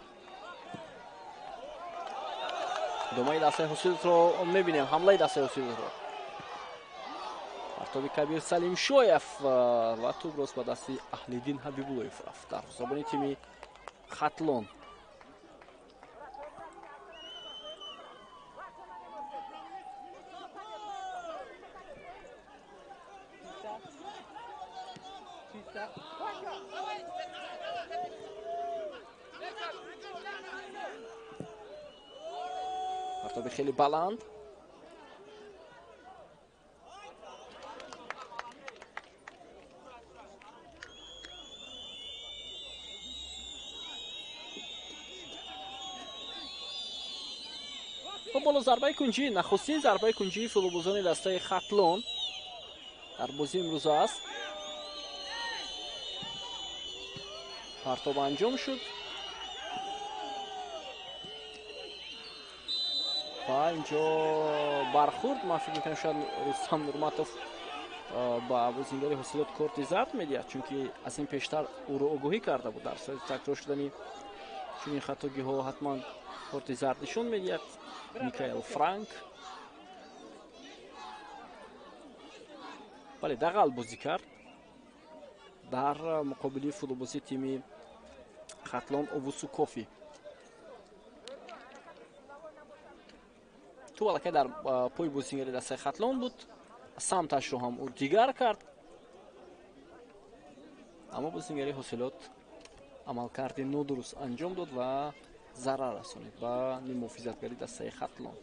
Speaker 1: Идомаи дастаи Ҳосилотро мебинем, ҳамлаи дастаи Ҳосилотро. Партоби Кабир Салимшоев ва тӯб рост ба дасти Аҳлиддин Ҳабибуллоев рафт. Дарвозабони тими Хатлон. Партоби хеле баланд. Боло зарбаи кунҷӣ, нахустин зарбаи кунҷии футболбозони дастаи Хатлон дар бозии имрӯза аст. Партоб анҷом шуд. Ва инҷо бархӯрд, ман фикр мекунам, шояд Рустам Нурматов ба бозингари Ҳосилот корти зард медиҳад, чунки аз ин пештар ӯро огоҳӣ карда буд. Дар сурати такрор шудани чунин хатогиҳо ҳатман корти зард нишон медиҳад. Микаэл Франк, бале, дағал бозӣ кард дар муқобили футболбози тими Хатлон Овусу Кофи. Ту аллакай дар пои бозингари дастаи Хатлон буд, самташро ҳам ӯ дигар кард, аммо бозингари Ҳосилот амалкарди нодуруст анҷом дод ва зарар расонид ба ниммуҳофизатгари дастаи Хатлон.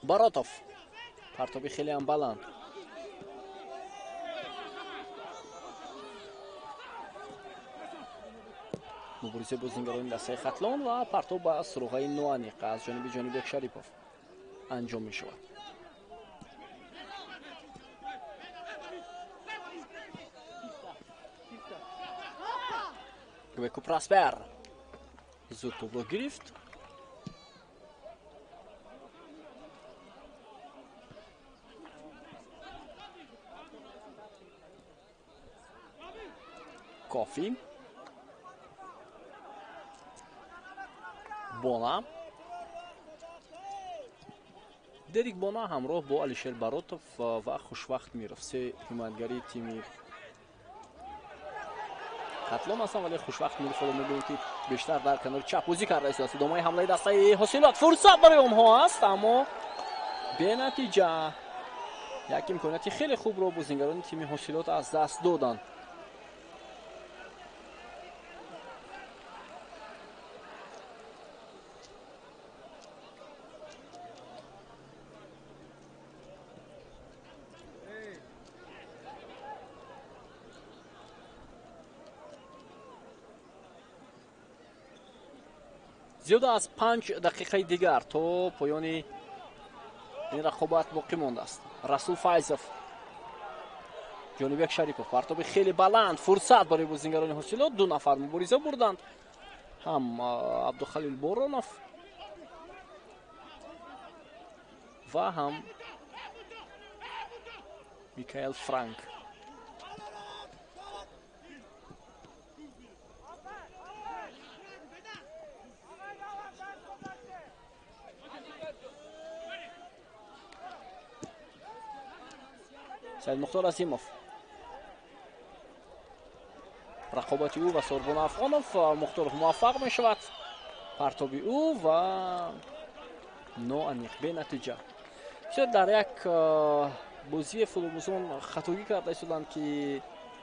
Speaker 1: Баротов, партоби хеле ҳам баланд. Мубориза бозингарони дастаи Хатлон ва партоб ба суроғаи ноаниқ аз ҷониби Ҷонибек Шарипов анҷом мешавад. Гвеку Проспер зуд тӯбро гирифт. Кофи, Бона, Дерик Бона ҳамроҳ бо Алишер Баротов ва Хушвахт Миров, се ҳимоятгари тими Хатлон ҳастанд, вале Хушвахт Миров ҳоло мебинем, ки бештар дар канори чап бозӣ карда истодааст. Идомаи ҳамлаи дастаи Ҳосилот, фурсат барои онҳо аст, аммо бенатиҷа. Як имконияти хеле хубро бозингарони тими Ҳосилот аз даст доданд. Зиёда аз 5 дақиқаи дигар то поёни ин рақобат боқӣ мондааст. Расул Файзов, Ҷонибек Шарипов, партоби хеле баланд, фурсат барои бозингарони Ҳосилот. Ду нафар мубориза бурданд, ҳам Абдухалил Боронов ва ҳам Микаэл Франк. Саид Мухтор Азимов, рақобати ӯ ва Сорбон Афғонов, Мухторов муваффақ мешавад. Партоби ӯ ва ноаниқ, бенатиҷа. Бисёр дар як бозии футболбозон хатогӣ карда истоданд, ки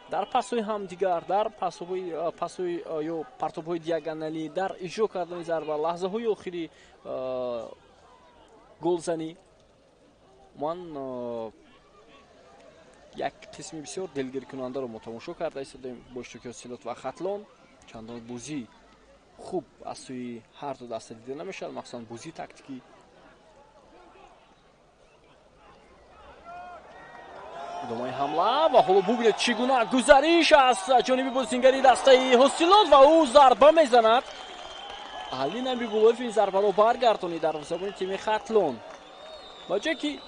Speaker 1: дар пасҳои ҳамдигар, дар пасҳои ё партобҳои диагоналӣ, дар иҷро кардани зарба, лаҳзаҳои охири голзанӣ ман як қисми бисёр дилгиркунандаро мо тамошо карда истодем бо иштироки Ҳосилот ва Хатлон. Чандон бозӣ хуб аз сӯи ҳар ду даста дида намешавад, махсусан бозии тактикӣ. Идомаи ҳамла ва ҳоло бубинед чӣ гуна гузариш аз ҷониби бозингари дастаи Ҳосилот ва ӯ зарба мезанад. Али Набибуллоев ин зарбаро баргардонид дарвозабони тими Хатлон. Ба ҷое ки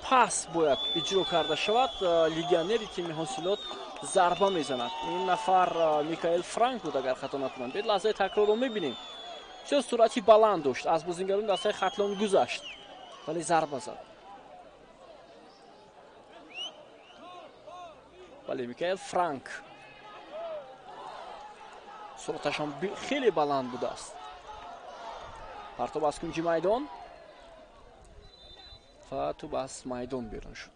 Speaker 1: пас бояд иҷро карда шавад, легионери тими Ҳосилот зарба мезанад. Ин нафар Микаэл Франк буд, агар хато накунам. Бед лаҳзаи такрорро мебинем. Бисёр суръати баланд дошт, аз бозингарони дастаи Хатлон гузашт, вале зарба зад. Бале, Микаэл Франк суръаташ ҳам хеле баланд будааст. Партоб аз кунҷи майдон ва тӯб аз майдон берун шуд.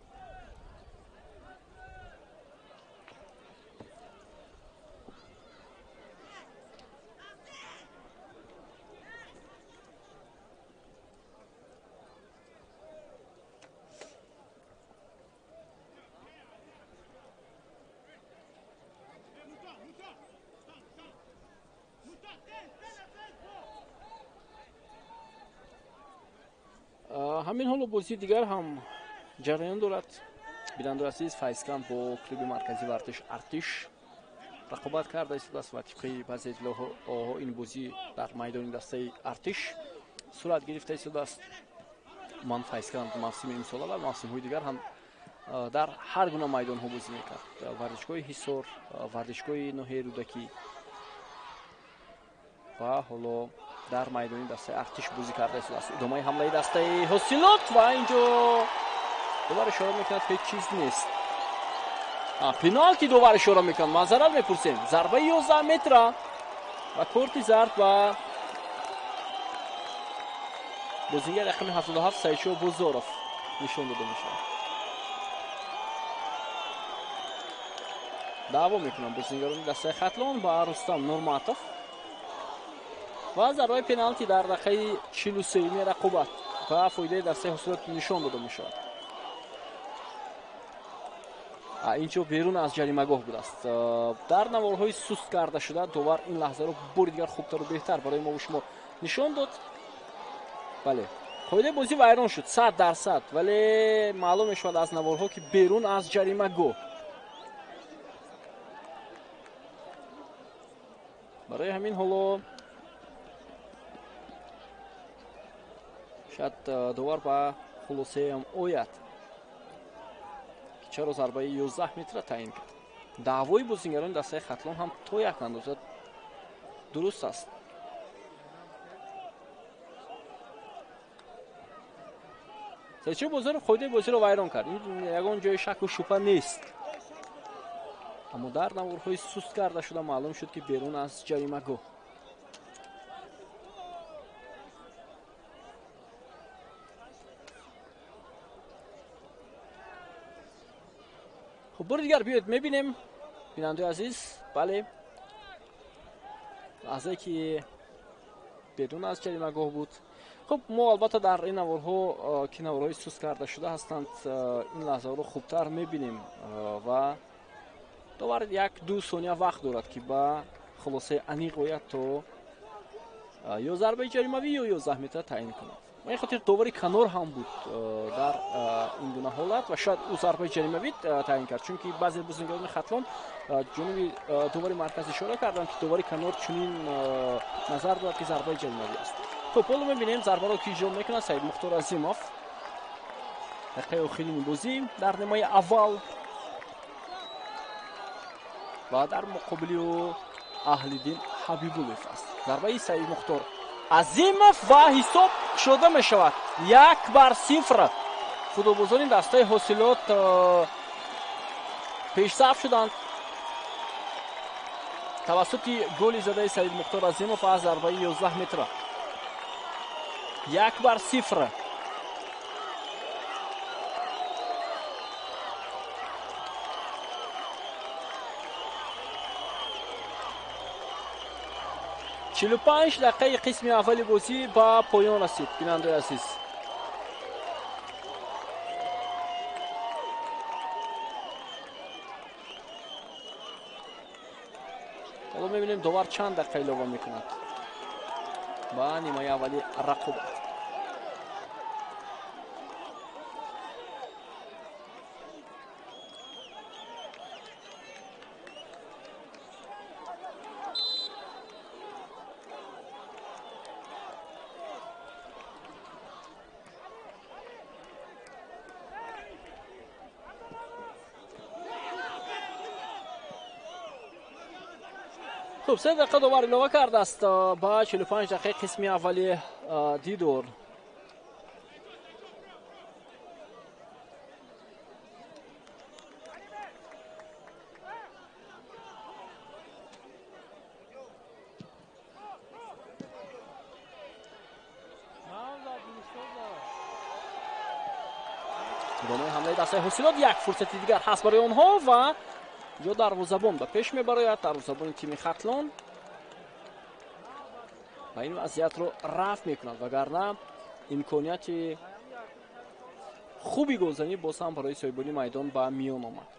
Speaker 1: Ҳамин ҳоло бозии дигар ҳам ҷараён дорад. Бинандаи азиз, Файзканд бо клуби марказии варзиш Артиш рақобат карда истодааст ва тибқи баъзе иттилоъҳо ин бозӣ дар майдони дастаи Артиш сурат гирифта истодааст. Ман Файзканд мавсими имсола ва мавсимҳои дигар ҳам дар ҳар гуна майдонҳо бозӣ мекард. Варзишгоҳи Ҳисор, варзишгоҳи ноҳияи Рӯдакӣ ва ҳоло дар майдони дастаи Артиш бозӣ карда истодааст. Идомаи ҳамлаи дастаи Ҳосилот ва инҷо довар ишора мекунад, ҳеҷ чиз нест. Пеналти довар ишора мекунад. Маъзарат мепурсем. Зарбаи 11 метра ва корти зард ба бозигари рақами 77 Саидшоҳ Бозоров нишон дода мешавад. Даъво мекунанд бозигарони дастаи Хатлон ба Рустам Нурматов ва зарбаи пеналти дар дақиқаи 43-юми рақобат ба фоидаи дастаи Ҳосилот нишон дода мешавад. Инҷо берун аз ҷаримагоҳ будааст. Дар наворҳои суст карда шуда довар ин лаҳзаро бори дигар хубтару беҳтар барои мо шумо нишон дод. Бале, қоидаи бозӣ вайрон шуд 100%, вале маълум мешавад аз наворҳо, ки берун аз ҷаримагоҳ. Барои ҳамин ҳоло шояд довар ба хулосаам ояд, ки чаро зарбаи 11 метра таъин кард. Даъвои бозигарони дастаи Хатлон ҳам то як андоза дуруст аст. Саидшоҳ Бозоров қоидаи бозиро вайрон кард. Ин ягон ҷои шаку шубҳа нест. Аммо дар наворҳои суст карда шуда маълум шуд, ки берун аз ҷаримагоҳ. Хуб, бори дигар биёед мебинем, бинандаи азиз. Бале, лаҳзае ки берун аз ҷаримагоҳ буд. Хуб, мо албатта дар ин наворҳо, ки наворҳои суст карда шуда ҳастанд, ин лаҳзаҳоро хубтар мебинем ва довар 1-2 сония вақт дорад, ки ба хулосаи аниқ ояд, то ё зарбаи ҷаримавӣ ё 11 метра таъин кунад. Ба ин хотир довари канор ҳам буд дар ин гуна ҳолат ва шояд ӯ зарбаи ҷаримавӣ таъин кард, чунки баъзе бозигарони Хатлон ҷониби довари марказ ишора карданд, ки довари канор чунин назар дорад, ки зарбаи ҷаримавӣ аст. Хуб, ҳоло мебинем зарбаро ки иҷро мекунад Саид Мухтор Азимов. Дақиқаи охирини бозӣ дар нимаи аввал ва дар муқобили ӯ Аҳлиддин Ҳабибуллоев аст. Зарбаи Саид Мухтор Азимов ва ҳисоб кушода мешавад 1-0. Футболбозони дастаи Ҳосилот пешсаф шуданд тавассути голи задаи Саид Мухтор Азимов аз зарбаи 11 метра. 1-0. 45 дақиқаи қисми аввали бозӣ ба поён расид, бинандаи азиз. Ҳоло мебинем довар чанд дақиқа илова мекунад ба нимаи аввали рақобат. Хуб, 3 дақиқа довар илова кардааст ба 45 дақиқаи қисми аввали дидор. Идомаи ҳамлаи дастаи Ҳосилот, як фурсати дигар ҳаст барои онҳо ва ҷо дарвозабон ба пеш мебарояд. Дарвозабони тими Хатлон ва ин вазъиятро рафт мекунад, вагарна имконияти хуби голзанӣ боз ҳам барои соҳибони майдон ба миён омад.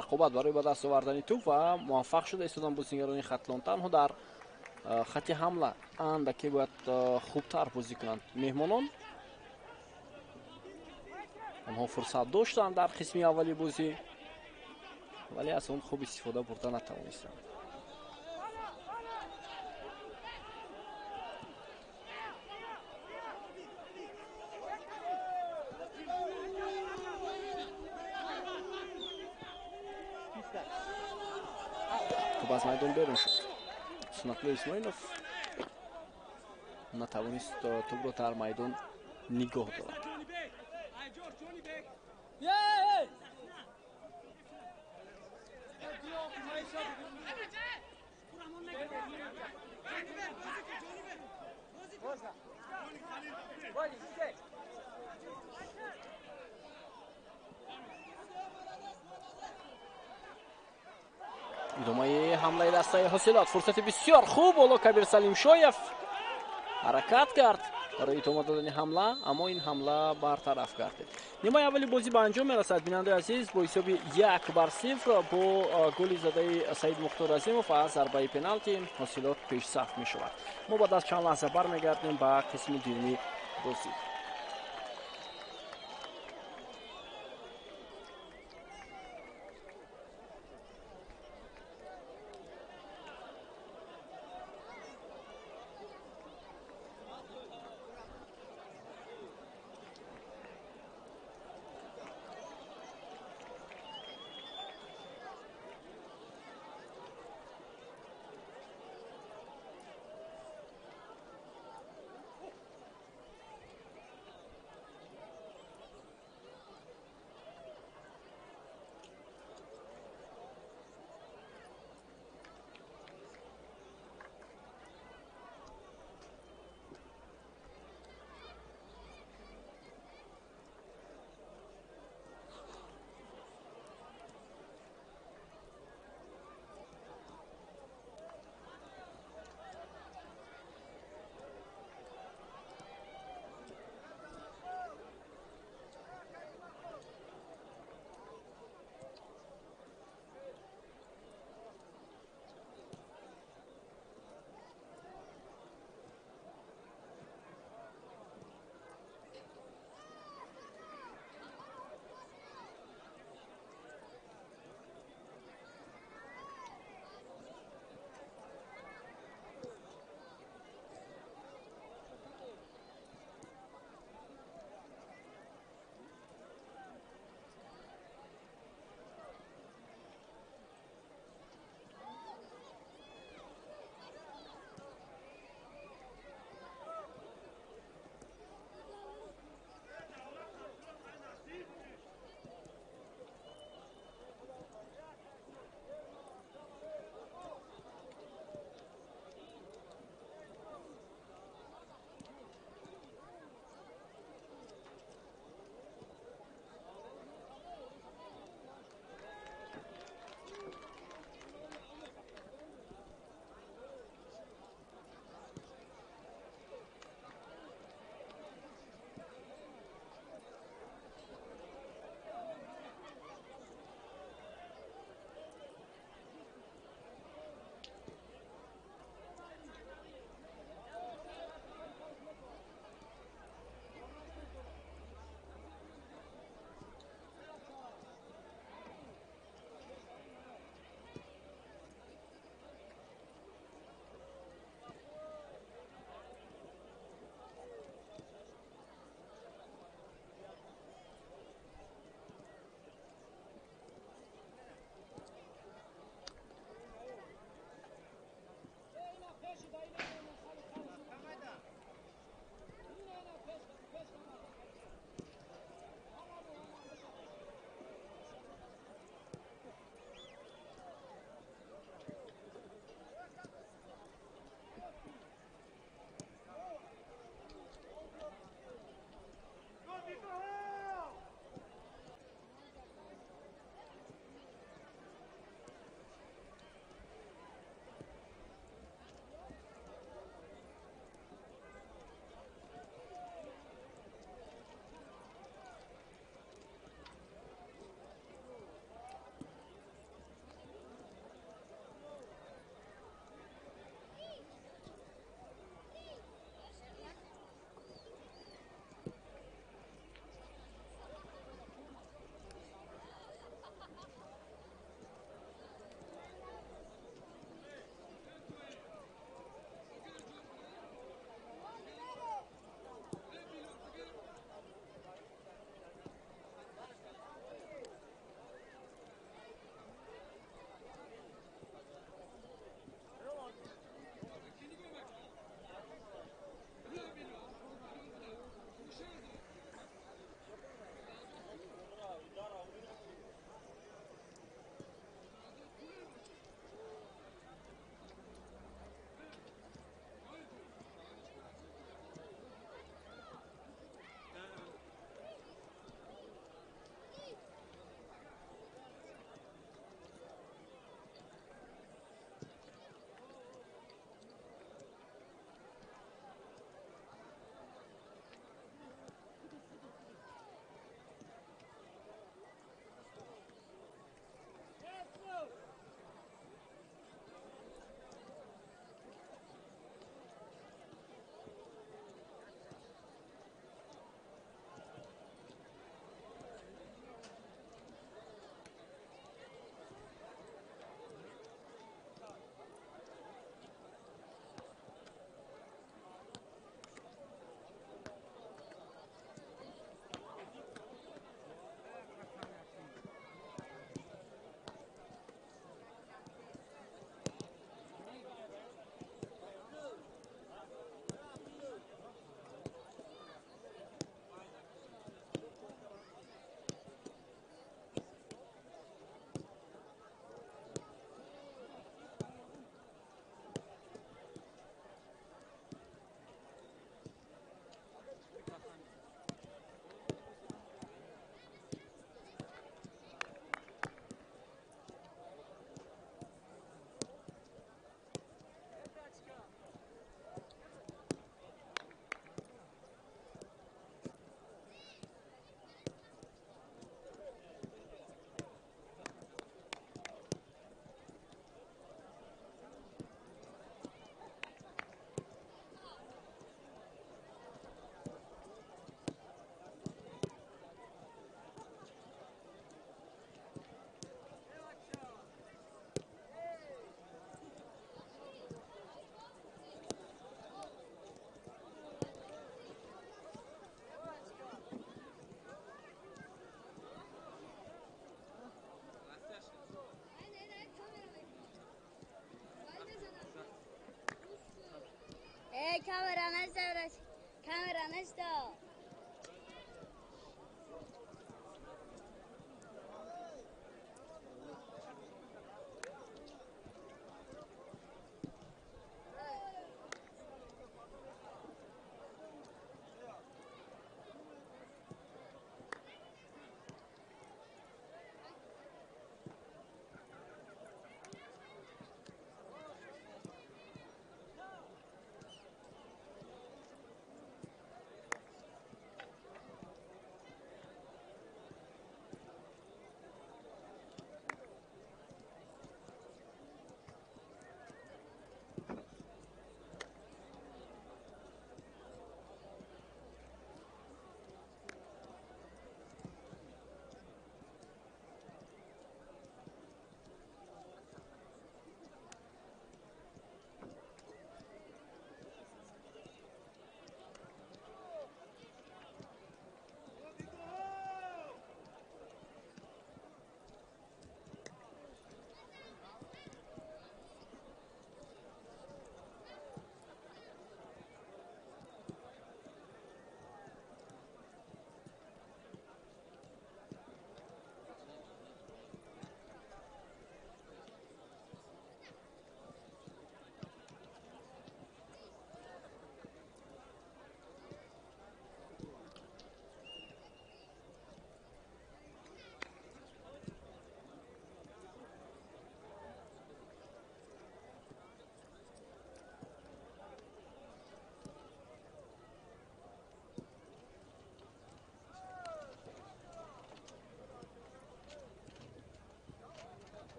Speaker 1: Рақобат барои ба даст овардани тӯб ва муваффақ шуда истодан бозигарони Хатлон. Танҳо дар хати ҳамла андаке бояд хубтар бозӣ кунанд меҳмонон. Онҳо фурсат доштанд дар қисми аввали бозӣ, вале аз он хуб истифода бурда натавонистанд. Аз майдон берун шуд. Сунатулло Исмоилов натавонист тӯбро дар майдон нигоҳ дорад. Идомаи ҳамлаи дастаи Ҳосилот, фурсати бисёр хуб. Ҳоло Кабир Салимшоев ҳаракат кард барои идома додани ҳамла, аммо ин ҳамла бартараф гардид. Нимаи аввали бозӣ ба анҷом мерасад, бинандаи азиз, бо ҳисоби 1-0 бо голи задаи Саид Мухтор Азимов аз зарбаи пеналти Ҳосилот пешсаф мешавад. Мо баъд аз чанд лаҳза бармегардем ба қисми дуюми бозӣ.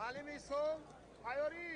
Speaker 2: Салим Исо, тайёрӣ.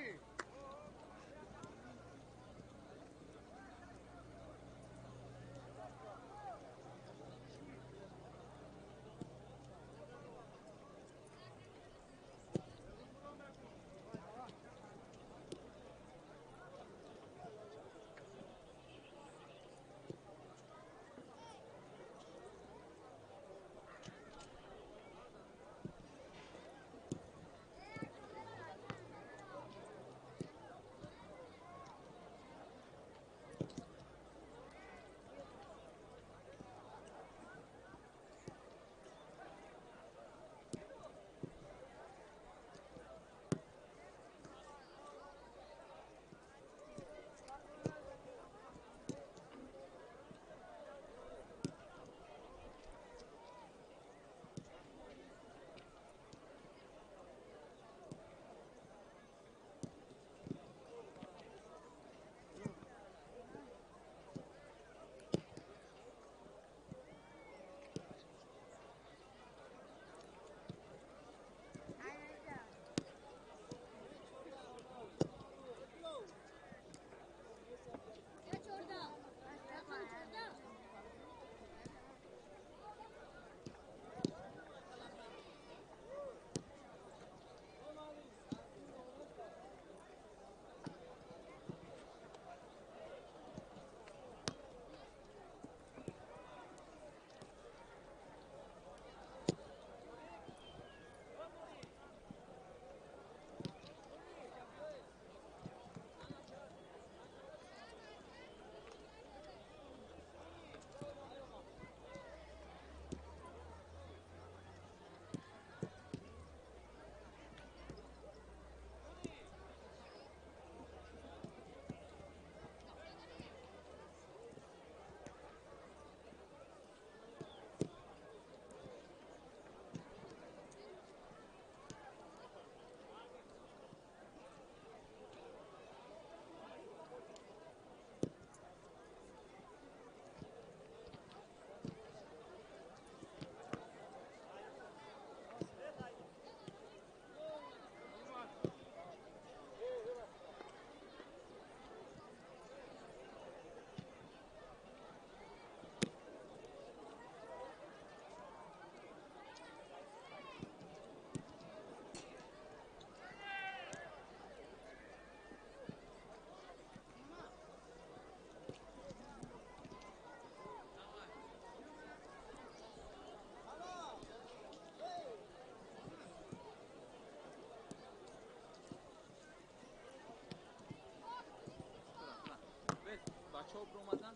Speaker 3: Бачаҳо биромадан,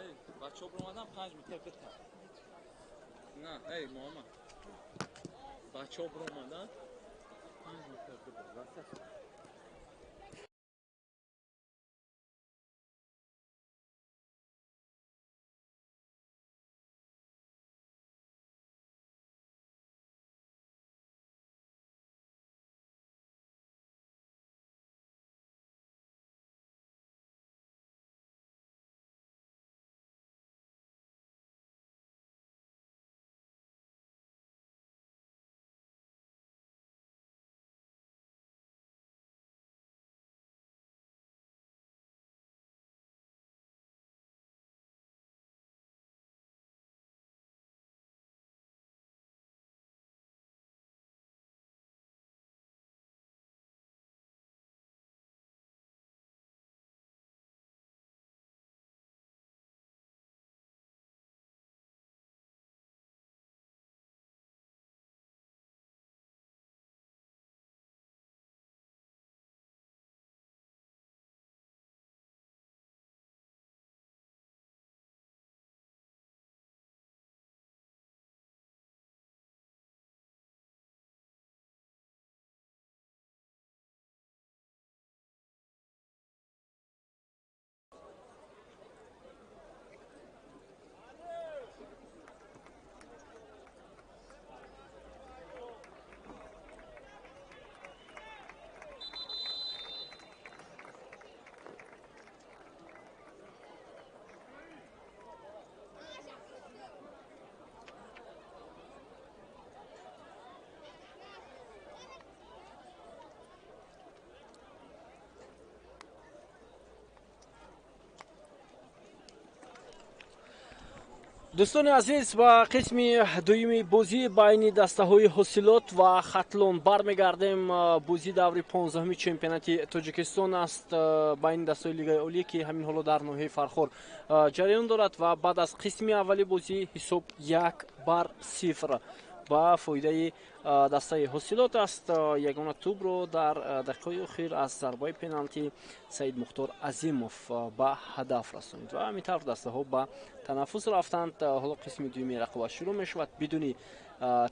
Speaker 3: эй, бачаҳо биромадан 5 метр бита. На, эй, Муҳаммад. Бачаҳо биромадан 5 метр бита.
Speaker 1: Дӯстони азиз, ба қисми дуюми бозӣ байни дастаҳои Ҳосилот ва Хатлон бармегардем. Бозӣ даври 15-уми чемпионати Тоҷикистон аст байни дастаҳои Лигаи Олӣ, ки ҳамин ҳоло дар ноҳияи Фархор ҷараён дорад ва баъд аз қисми аввали бозӣ ҳисоб 1-0 ба фоидаи дастаи Ҳосилот аст. Ягона тӯбро дар дақиқаҳои охир аз зарбаи пеналти Саид Мухтор Азимов ба ҳадаф расонид ва ҳамин тавр дастаҳо ба танаффус рафтанд. Ҳоло қисми дуюми рақобат шурӯъ мешавад. Бидуни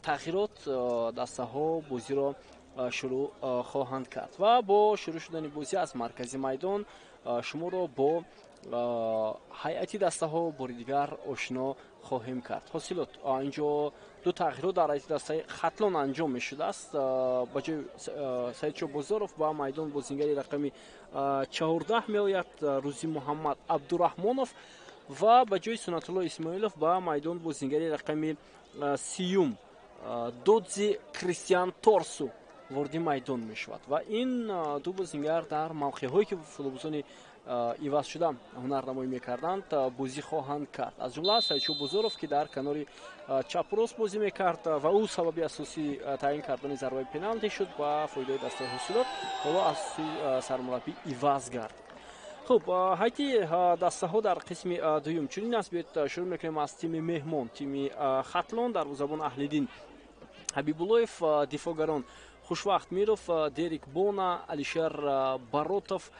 Speaker 1: тағйирот дастаҳо бозиро шурӯъ хоҳанд кард ва бо шурӯъ шудани бозӣ аз маркази майдон шуморо бо ҳайати дастаҳо бори дигар ошно хоҳем кард. Ҳосилот инҷо ду тағйирот дар ҳайати дастаи Хатлон анҷом мешудааст. Ба ҷои Саидшо Бозоров ба майдон бозингари рақами 14 меояд Рӯзи Муҳаммад Абдураҳмонов ва ба ҷои Сунатулло Исмоилов ба майдон бозингари рақами 30 Додзи Кристиан Торсу вориди майдон мешавад ва ин ду бозингар дар мавқеъҳое ки футболбозони иваз шуда ҳунарнамоӣ мекарданд бозӣ хоҳанд кард. Аз ҷумла Саидшо Бозоров, ки дар канори чапрост бозӣ мекард ва ӯ сабаби асосии таъин кардани зарбаи пеналти шуд ба фоидаи дастаи Ҳосилот, ҳоло аз сармураббӣ иваз гардид. Хуб, ҳайати дастаҳо дар қисми дуюм чунин аст. Биёед шурӯъ мекунем аз тими меҳмон, тими Хатлон, дарвозабон Аҳлиддин Ҳабибуллоев, дифоъгарон Хушвахт Миров, Дерик Бона, Алишер Баротов,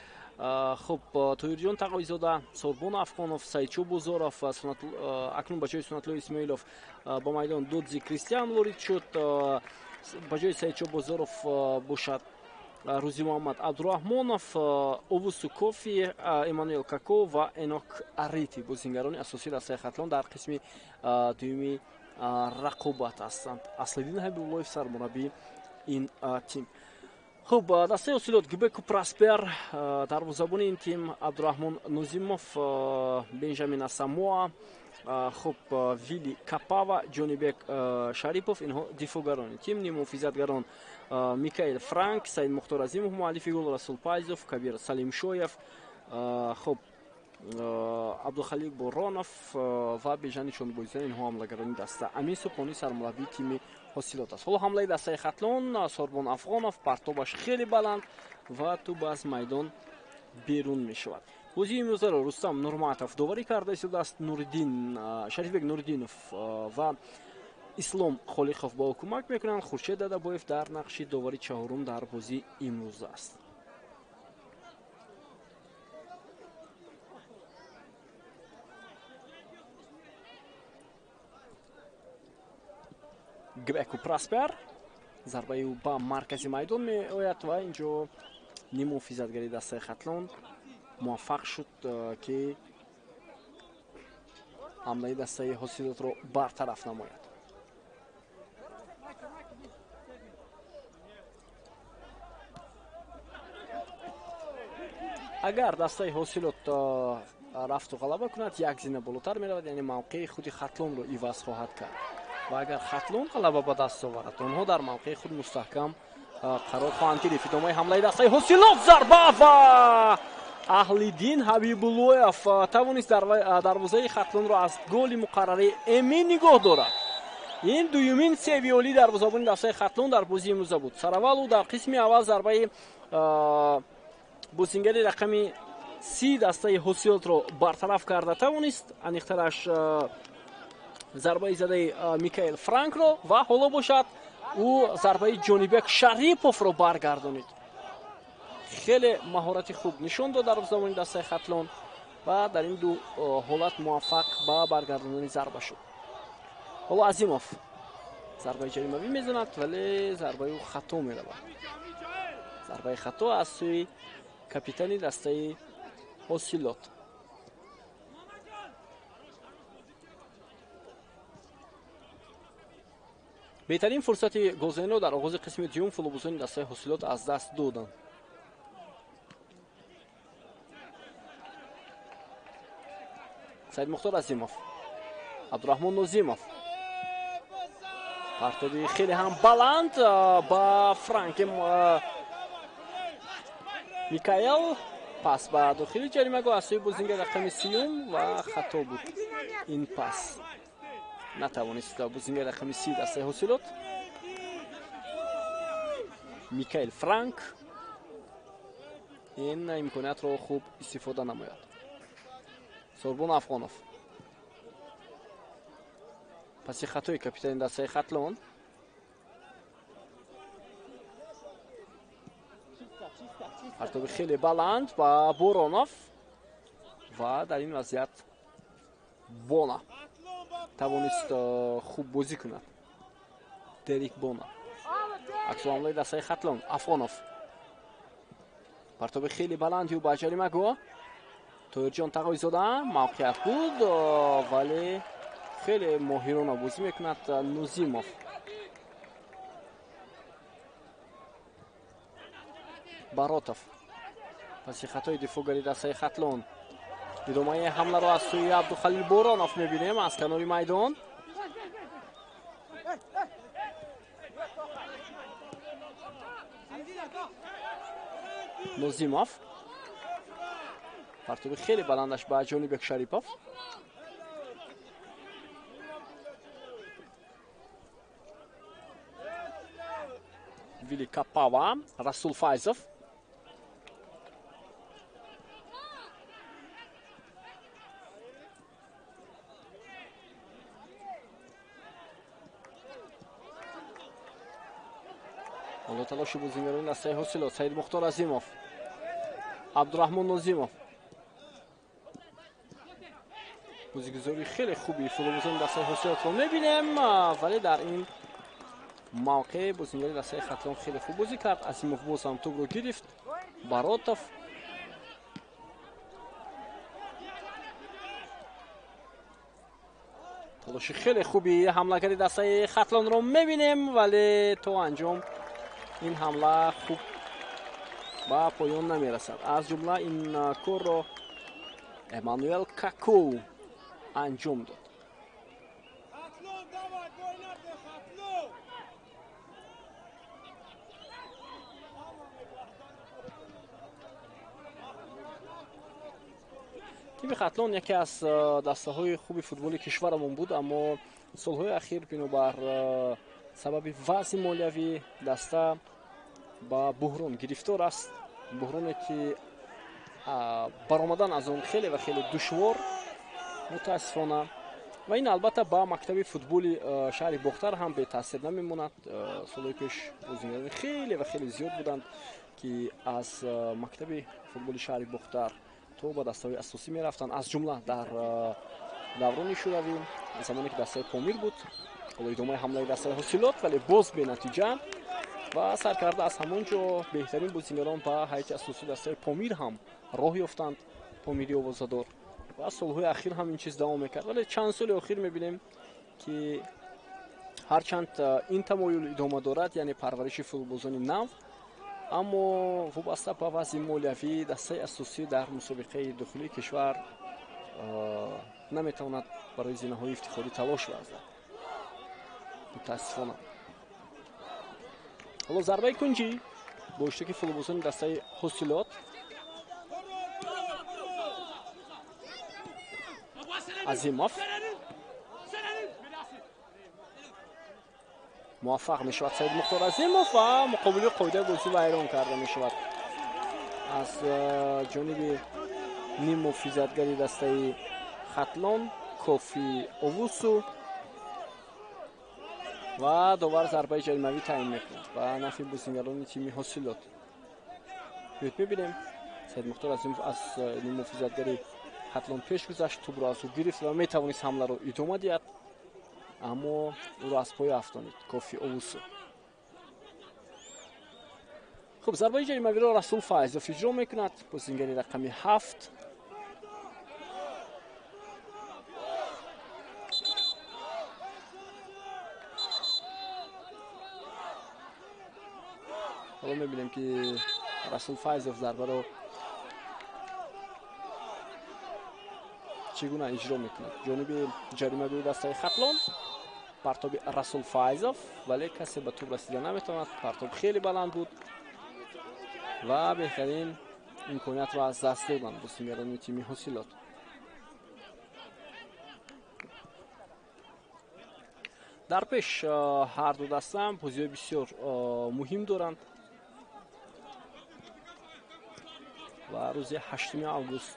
Speaker 1: хуб, Тоирҷон Тағоизода, Сорбон Афғонов, Саидшо Бозоров, акнун ба ҷои Сунатулло Исмоилов ба майдон Додзи Кристиан ворид шуд. Ба ҷои Саидшо Бозоров бошад Рӯзи Муҳаммад Абдураҳмонов, Овусу Кофи, Эммануэл Како ва Энок Арити бозингарони асосии дастаи Хатлон дар қисми дуюми рақобат ҳастанд. Аслиддин Ҳабибуллоев сармураббии ин тим. Хуб, дастаи Ҳосилот Гбеку Проспер, дарвозабони ин тим Абдураҳмон Нозимов, Бенҷамин Асамоа, хуб, Вилли Капава, Ҷонибек Шарипов, инҳо дифоъгарони тим. Ниммуҳофизатгарон Микаэл Франк, Саид Мухтор Азимов, муаллифи гол Расул Пайзов, Кабир Салимшоев, хуб, Абдухалик Боронов ва Бежани Чонбойзода, инҳо ҳамлагарони даста. Амин Субҳонӣ сармураббии тими Ҳосилот аст. Ҳоло ҳамлаи дастаи Хатлон, Сорбон Афғонов, партобаш хеле баланд ва тӯб аз майдон берун мешавад. Бозии имрӯзаро Рустам Нурматов доварӣ карда истодааст. Нуриддин Шарифбек Нуриддинов ва Ислом Холиқов ба ӯ кӯмак мекунанд. Хуршед Дадабоев дар нақши довари чаҳорум дар бозии имрӯза аст. Гбеку Праспер, зарбаи ӯ ба маркази майдон меояд ва инҷо ниммуҳофизатгари дастаи Хатлон муваффақ шуд, ки ҳамлаи дастаи Ҳосилотро бартараф намояд. Агар дастаи Ҳосилот рафту ғалаба кунад, як зина болотар меравад, яъне мавқеи худи Хатлонро иваз хоҳад кард. Ва агар Хатлон ғалаба ба даст оварад, онҳо дар мавқеи худ мустаҳкам қарор хоҳанд гирифт. Идомаи ҳамлаи дастаи Ҳосилот, зарба ва Аҳлиддин Ҳабибуллоев тавонист дарвозаи Хатлонро аз голи муқаррарӣ эмин нигоҳ дорад. Ин дуюмин севиолӣ дарвозабони дастаи Хатлон дар бозии имрӯза буд. Сараввал ӯ дар қисми аввал зарбаи бозингари рақами 30 дастаи Ҳосилотро бартараф карда тавонист, аниқтараш зарбаи задаи Микаэл Франкро, ва ҳоло бошад ӯ зарбаи Ҷонибек Шариповро баргардонид. Хеле маҳорати хуб нишон дод дарвозабони дастаи Хатлон ва дар ин ду ҳолат муваффақ ба баргардондани зарба шуд. Ҳоло Азимов зарбаи ҷаримавӣ мезанад, вале зарбаи ӯ хато меравад. Зарбаи хато аз сӯи капитани дастаи Ҳосилот. Беҳтарин фурсати голзаниро дар оғози қисми дуюм футболбозони дастаи Ҳосилот аз даст доданд. Саид Мухтор Азимов, Абдураҳмон Нозимов, партоби хеле ҳам баланд ба Франк Микаэл, пас ба дохили ҷаримагоҳ аз сӯи бозингар рақами 30 ва хато буд ин пас. Натавонист бозигари рақами 30 дастаи Ҳосилот. Микаэл Франк ин имкониятро хуб истифода намояд. Сорбон Афғонов паси хатои капитани дастаи Хатлон. Партоби хеле баланд ба Боронов ва дар ин вазъият Бона тавонист хуб бозӣ кунад. Дерик Бона. Аксуламлаи дастаи Хатлон. Афғонов партоби хеле баланд ю ба ҷаримагоҳ. Тоирҷон Тағойзода мавқеият буд, вале хеле моҳирона бозӣ мекунад Нозимов. Баротов паси хатои дифоъгари дастаи Хатлон. Идомаи ҳамларо аз сӯи Абдухалил Боронов мебинем аз канори майдон. Нозимов партоби хеле баландаш ба Ҷонибек Шарипов. Вили Капава, Расул Файзов. Ҳоло талоши бозигарони дастаи Ҳосилот. Саид Мухтор Азимов, Абдураҳмон Нозимов. Бозигузори хеле хуби футболбозони дастаи Ҳосилотро мебинем, вале дар ин мавқеъ бозигари дастаи Хатлон хеле хуб бозӣ кард. Азимов боз ҳам тӯбро гирифт. Баротов талоши хеле хуби ҳамлагари дастаи Хатлонро мебинем, вале то анҷом ин ҳамла хуб ба поён намерасад. Аз ҷумла ин корро Эммануэл Какоу анҷом дод. Тими Хатлон яке аз дастаҳои хуби футболи кишварамон буд, аммо солҳои ахир бинобар сабаби вазъи молиявӣ даста ба буҳрон гирифтор аст. Буҳроне ки баромадан аз он хеле ва хеле душвор, мутаассифона. Ва ин албатта ба мактаби футболи шаҳри Бохтар ҳам бетаъсир намемонад. Солҳои пеш бозигарони хеле ва хеле зиёд буданд, ки аз мактаби футболи шаҳри Бохтар то ба дастаҳои асосӣ мерафтанд, аз ҷумла дар даврони шӯравӣ, замоне ки дастаи Помир буд. Ҳоло идомаи ҳамлаи дастаи Ҳосилот, вале боз бенатиҷа. Ва сар карда аз ҳамон ҷо беҳтарин бозигарон ба ҳайати асосии дастаи Помир ҳам роҳ ёфтанд, Помири овозадор. Ва солҳои ахир ҳам ин чиз давом мекард, вале чанд соли охир мебинем, ки ҳарчанд ин тамоюл идома дорад, яъне парвариши футболбозони нав, аммо вобаста ба вазъи молиявӣ дастаи асосӣ дар мусобиқаи дохилии кишвар наметавонад барои зинаҳои ифтихорӣ талош варзад, мутаассифона. Ҳоло зарбаи кунҷӣ бо иштироки футболбозони дастаи Ҳосилот. Азимов муваффақ мешавад Саид Мухтор Азимов ва муқобили қоидаи бозӣ вайрон карда мешавад аз ҷониби ниммуҳофизатгари дастаи Хатлон Кофи Овусу ва довар зарбаи ҷаримавӣ таъин мекунад ба нафъи бозигарони тими Ҳосилот. Биёед мебинем, Саид Мухтор Азимов аз ниммуҳофизатгари Хатлон пеш гузашт, тӯбро аз ӯ гирифт ва метавонист ҳамларо идома диҳад, аммо ӯро аз пой афтонид Кофи Овусу. Хуб, зарбаи ҷаримавиро Расул Файзов иҷро мекунад, бозигари рақами 7. Ҳоло мебинем, ки Расул Файзов зарбаро чӣ гуна иҷро мекунад. Ҷониби ҷаримагӯи дастаи Хатлон партоби Расул Файзов, вале касе ба тӯб расида наметавонад. Партоб хеле баланд буд ва беҳтарин имкониятро аз даст доданд бозигарони тими Ҳосилот. Дар пеш ҳар ду даста бозиҳои бисёр муҳим доранд ва рӯзи 8 август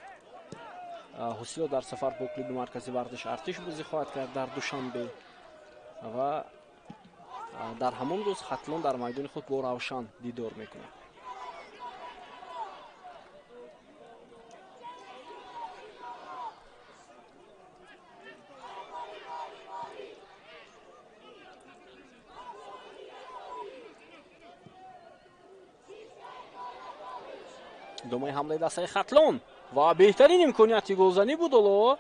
Speaker 1: Ҳосилот дар сафар бо клуби маркази варзиш Артиш бозӣ хоҳад кард дар Душанбе ва дар ҳамон рӯз Хатлон дар майдони худ бо Равшан дидор мекунад. Идомаи ҳамлаи дастаи Хатлон ва беҳтарин имконияти голзанӣ буд ҳоло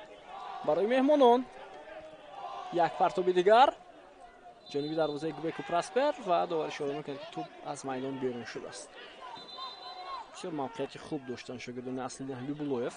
Speaker 1: барои меҳмонон. Як партоби дигар ҷониби дарвозаи Гбеку Праспер ва довар ишора мекунад, ки тӯб аз майдон берун шудааст. Бисёр мавқеияти хуб доштанд шогирдони Аслиддин Ҳабибуллоев.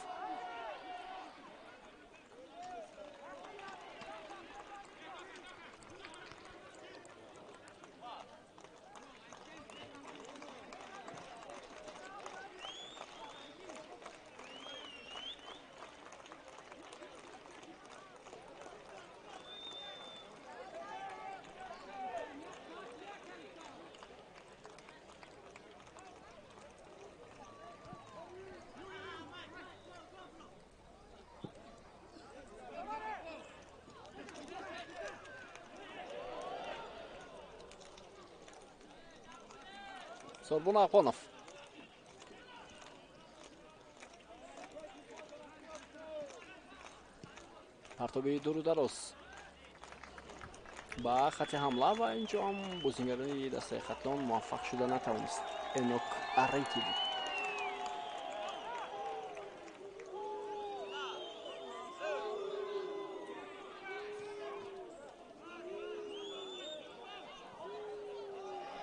Speaker 1: Сорбон Афғонов. Партоби дуру дароз ба хати ҳамла ва инҷо ҳам бозингарони дастаи Хатлон муваффақ шуда натавонист. Энок Арети буд.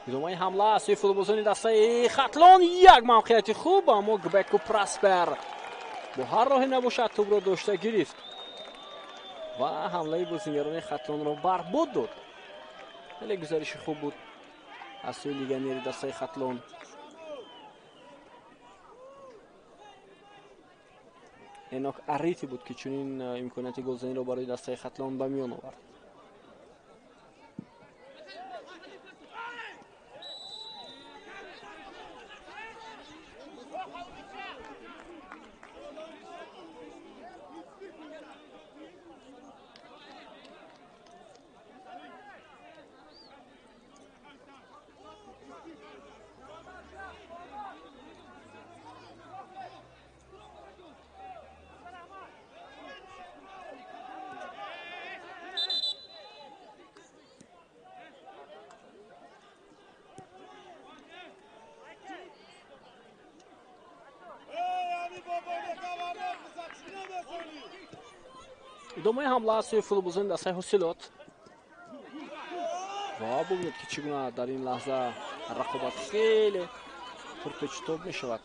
Speaker 1: Идомаи ҳамла аз сӯи футболбозони дастаи Хатлон, як мавқеияти хуб, аммо Гбеку Праспер бо ҳар роҳе набошад тӯбро дошта гирифт ва ҳамлаи бозингарони Хатлонро барбод дод. Хеле гузариши хуб буд аз сӯи легионери дастаи Хатлон. Энок Арити буд, ки чунин имконияти голзаниро барои дастаи Хатлон ба миён овард. Идомаи ҳамла аз сӯи футболбозони дастаи Ҳосилот ва бубинед, ки чӣ гуна дар ин лаҳза рақобат хеле пурпечутоб мешавад.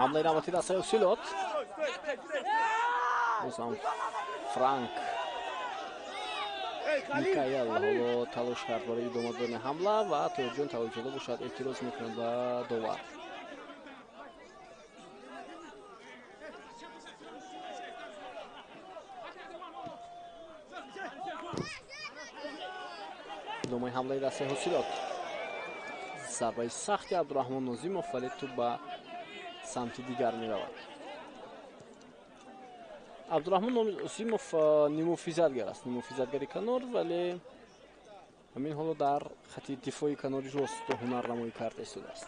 Speaker 1: Ҳамлаи навбатии дастаи Ҳосилот. Бозам Франк Микаэл ҳоло талош кард барои идома додани ҳамла ва Тоҳирҷон Тавоҷзода бошад эътироз мекунад ба довар. Идомаи ҳамлаи дастаи Ҳосилот. Зарбаи сахти Абдураҳмон Нозимов, вале тӯб ба самти дигар меравад. Абдураҳмон Нозимов нимуфизатгар аст, нимуфизатгари канор, вале ҳамин ҳоло дар хати дифои канори рост ҳунарнамоӣ карда истодааст.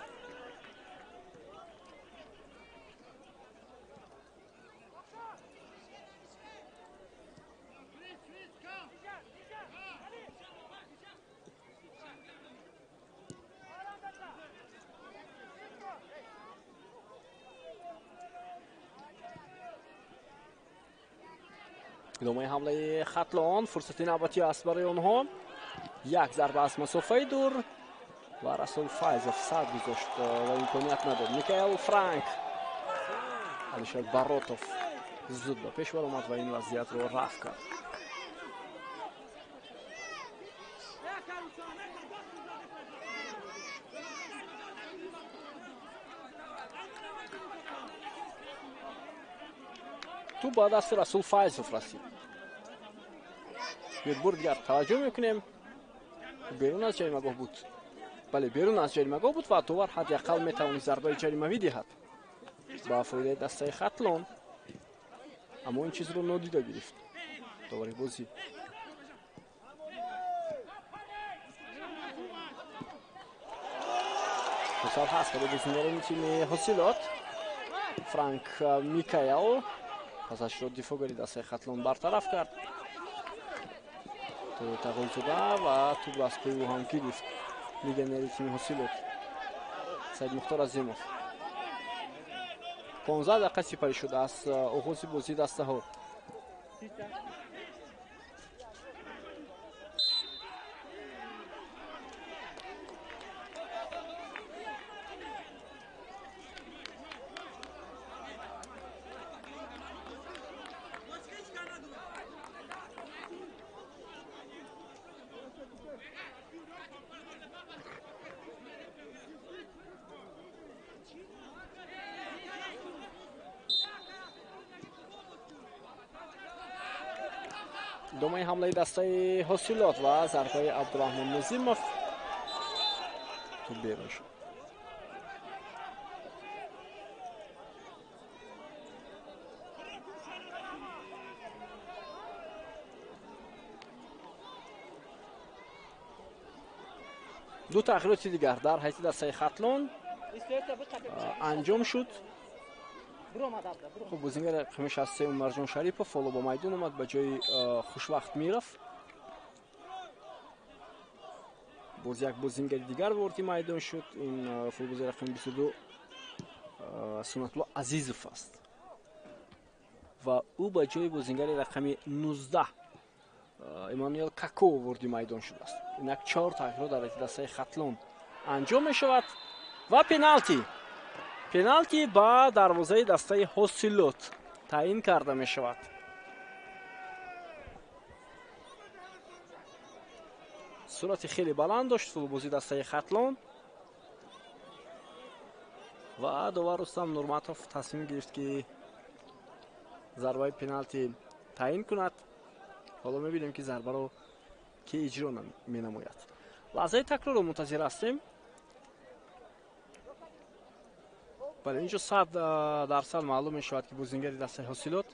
Speaker 1: Идомаи ҳамлаи Хатлон, фурсати навбатӣ аст барои онҳо. Як зарба аз масофаи дур ва Расул Файзов сад гузошт ва имконият надод. Микаэл Франк, Алишер Баротов зуд ба пеш баромад ва ин вазъиятро рафъ кард. Тӯб ба дасти Расул Файзов расид. Бир дигар таваҷҷӯҳ мекунем. Берун аз ҷаримагоҳ буд. Бале, берун аз ҷаримагоҳ буд ва довар ҳадди ақал метавонист зарбаи ҷаримавӣ диҳад ба фоидаи дастаи Хатлон, аммо ин чизро нодида гирифт довари бозӣ. Фурсат ҳаст барои бозингарони тими Ҳосилот. Франк Микаэл пасашро дифоъгари дастаи Хатлон бартараф кард. Тағойзода ва тӯбро аз пои ӯ ҳам гирифт легионери тими Ҳосилот Саид Мухтор Азимов. 15 дақиқа сипарӣ шуд аз оғози бозии дастаҳо. Идомаи ҳамлаи дастаи Ҳосилот ва зарбаи Абдураҳмон Нозимов тӯб берун шуд. Ду тағйироти дигар дар ҳайати дастаи Хатлон анҷом шуд. Хуб, бозингар рақами 63 Умарҷон Шарипов ҳоло ба майдон омад ба ҷои Хушвахт Миров. Боз як бозингари дигар вориди майдон шуд. Ин футболбози рақами 22 Сунатулло Азизов аст ва ӯ ба ҷои бозингари рақами 19 Эммануэл Како вориди майдон шудааст. Инак 4 тағйирот дар дастаи Хатлон анҷом мешавад ва пеналти. Пеналти ба дарвозаи дастаи Ҳосилот таъин карда мешавад. Суръати хеле баланд дошт футболбози дастаи Хатлон ва довар Рустам Нурматов тасмим гирифт, ки зарбаи пеналти таъин кунад. Ҳоло мебинем, ки зарбаро ки иҷро менамояд. Лаҳзаи такрорро мунтазир ҳастем. Бале, инҷо 100% маълум мешавад, ки бозингари дастаи Ҳосилот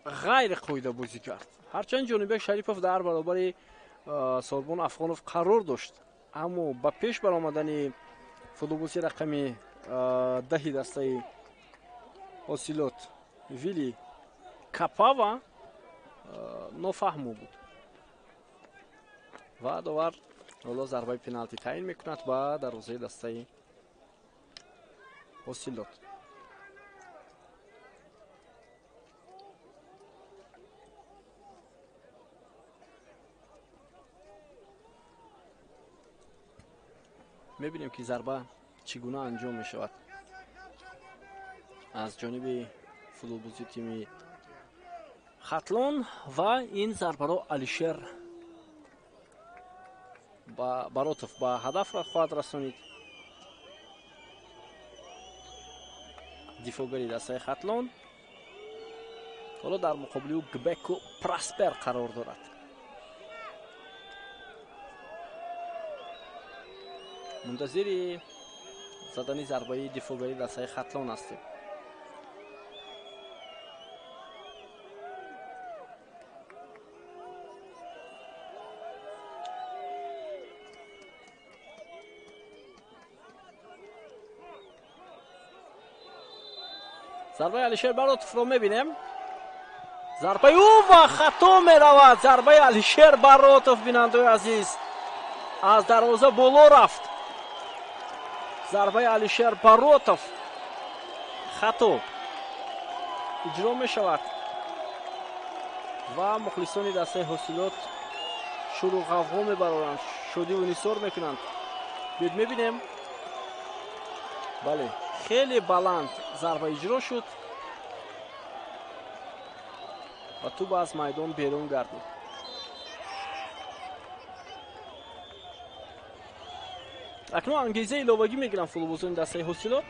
Speaker 1: ғайриқоида бозӣ кард. Ҳарчанд Ҷонибек Шарипов дар баробари Сорбон Афғонов қарор дошт, аммо ба пеш баромадани футболбози рақами 10 дастаи Ҳосилот Вили Капава нофаҳмо буд ва довар ҳоло зарбаи пеналти таъин мекунад ба дарвозаи дастаи Ҳосилот. Мебинем, ки зарба чӣ гуна анҷом мешавад аз ҷониби футболбози тими Хатлон ва ин зарбаро Алишер Баротов ба ҳадаф хоҳад расонид. Дифоъгари дастаи Хатлон ҳоло дар муқобили ӯ Гбеку Праспер қарор дорад. Мунтазири задани зарбаи дифоъгари дастаи Хатлон ҳастем. Зарбаи Алишер Баротовро мебинем. Зарбаи ӯ ва хато меравад. Зарбаи Алишер Баротов, бинандаои азиз, аз дарвоза боло рафт. Зарбаи Алишер Баротов хато. иҷро мешавад ва мухлисони дастаи Ҳосилот шуру ғавғо мебароранд, шодиву нисор мекунанд. Биёед мебинем. Бале, хеле баланд зарба иҷро шуд ва тӯб аз майдон берун гардид. Акнун ангезаи иловагӣ мегиранд футболбозони дастаи Ҳосилот.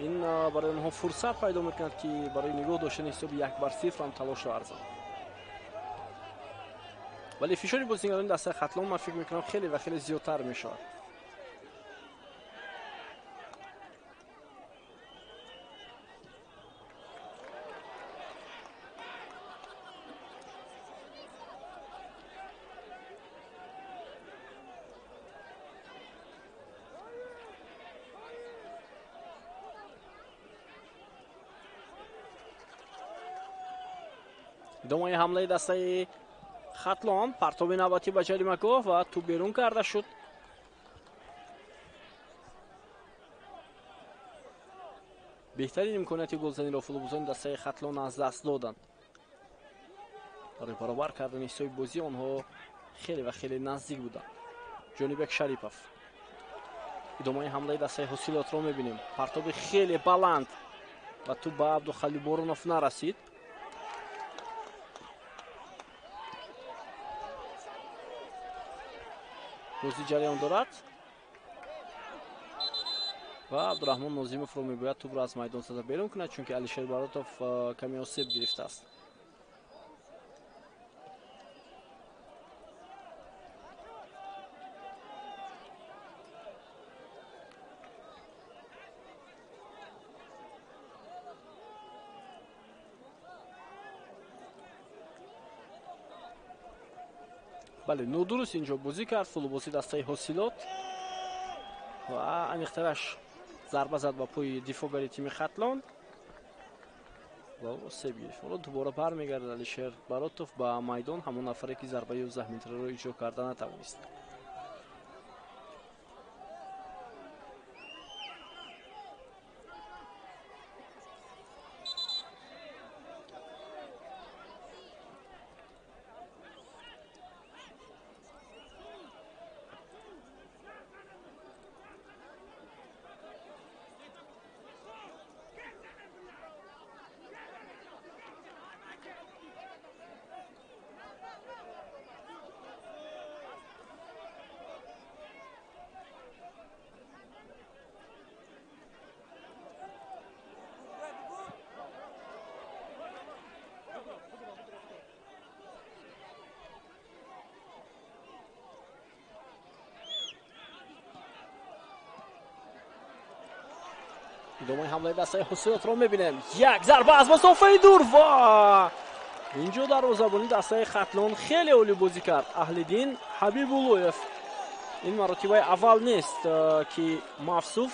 Speaker 1: Ин барои онҳо фурсат пайдо мекунад, ки барои нигоҳ доштани ҳисоби 1-0 ҳам талош варзанд. Вале фишори бозигарони дастаи Хатлон, ман фикр мекунам, хеле ва хеле зиёдтар мешавад. Идомаи ҳамлаи дастаи Хатлон, партоби навбатӣ ба ҷаримагоҳ ва тӯб берун карда шуд. Беҳтарин имконияти голзаниро футболбозони дастаи Хатлон аз даст доданд. Барои баробар кардани ҳисоби бозӣ онҳо хеле ва хеле наздик буданд. Ҷонибек Шарипов. Идомаи ҳамлаи дастаи Ҳосилотро мебинем. Партоби хеле баланд ва тӯб ба Абдухалил Боронов нарасид. Бозӣ ҷараён дорад ва Абдураҳмон Нозимовро мебояд тӯбро аз майдон зада берун кунад, чунки Алишер Баротов каме осеб гирифтааст. Бале, нодуруст инҷо бозӣ кард футболбози дастаи Ҳосилот ва аниқтараш зарба зад ба пои дифоъгари тими Хатлон ва осеб гирифт. Ҳоло дубора бармегардад Алишер Баротов ба майдон, ҳамон нафаре ки зарбаи 11 метраро иҷро карда натавонист. Идомаи ҳамлаи дастаи Ҳосилотро мебинем. Як зарба аз масофаи дур ва инҷо дарвозабони дастаи Хатлон хеле олӣ бозӣ кард Аҳлиддин Ҳабибуллоев. Ин маротибаи аввал нест, ки мавсуф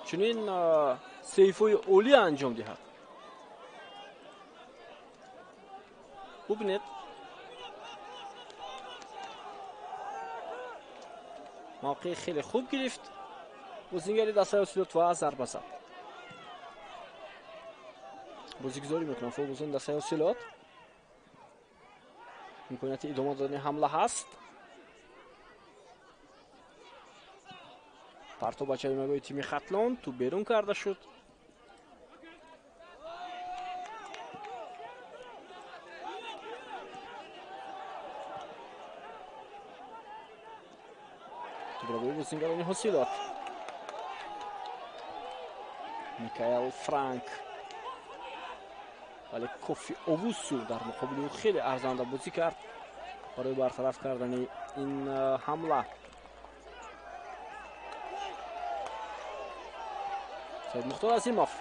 Speaker 1: чунин сейфҳои олӣ анҷом диҳад. Бубинед, мавқеи хеле хуб гирифт бозигари дастаи Ҳосилот ва зарба зад. Бозигузорӣ мекунанд футболбозони дастаи Ҳосилот. Имконияти идома додани ҳамла ҳаст. Партоб ба ҷаримагоҳи тими Хатлон, тӯб берун карда шуд. Тӯбрабои бозигарони Ҳосилот. Микаэл Франк, вале Кофи Овусу дар муқобили ӯ хеле арзанда бозӣ кард барои бартараф кардани ин ҳамла. Саид Мухтор Азимов,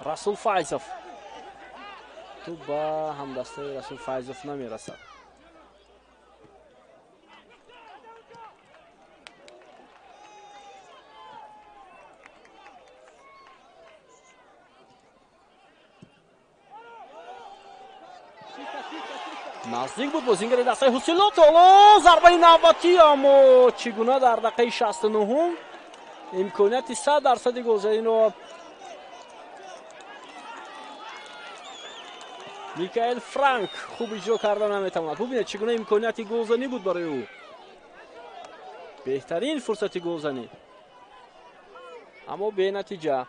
Speaker 1: Расул Файзов. Тӯб ба ҳамдастаи Расул Файзов намерасад. Наздик буд бозигари дастаи Ҳосилот. Ҳоло зарбаи навбатӣ, аммо чӣ гуна дар дақиқаи 69-ум Имконияти 100% голзаниро Микаэл Франк хуб иҷро карда наметавонад. Бубинед, чӣ гуна имконияти голзанӣ буд барои ӯ. Беҳтарин фурсати голзанӣ, аммо бенатиҷа.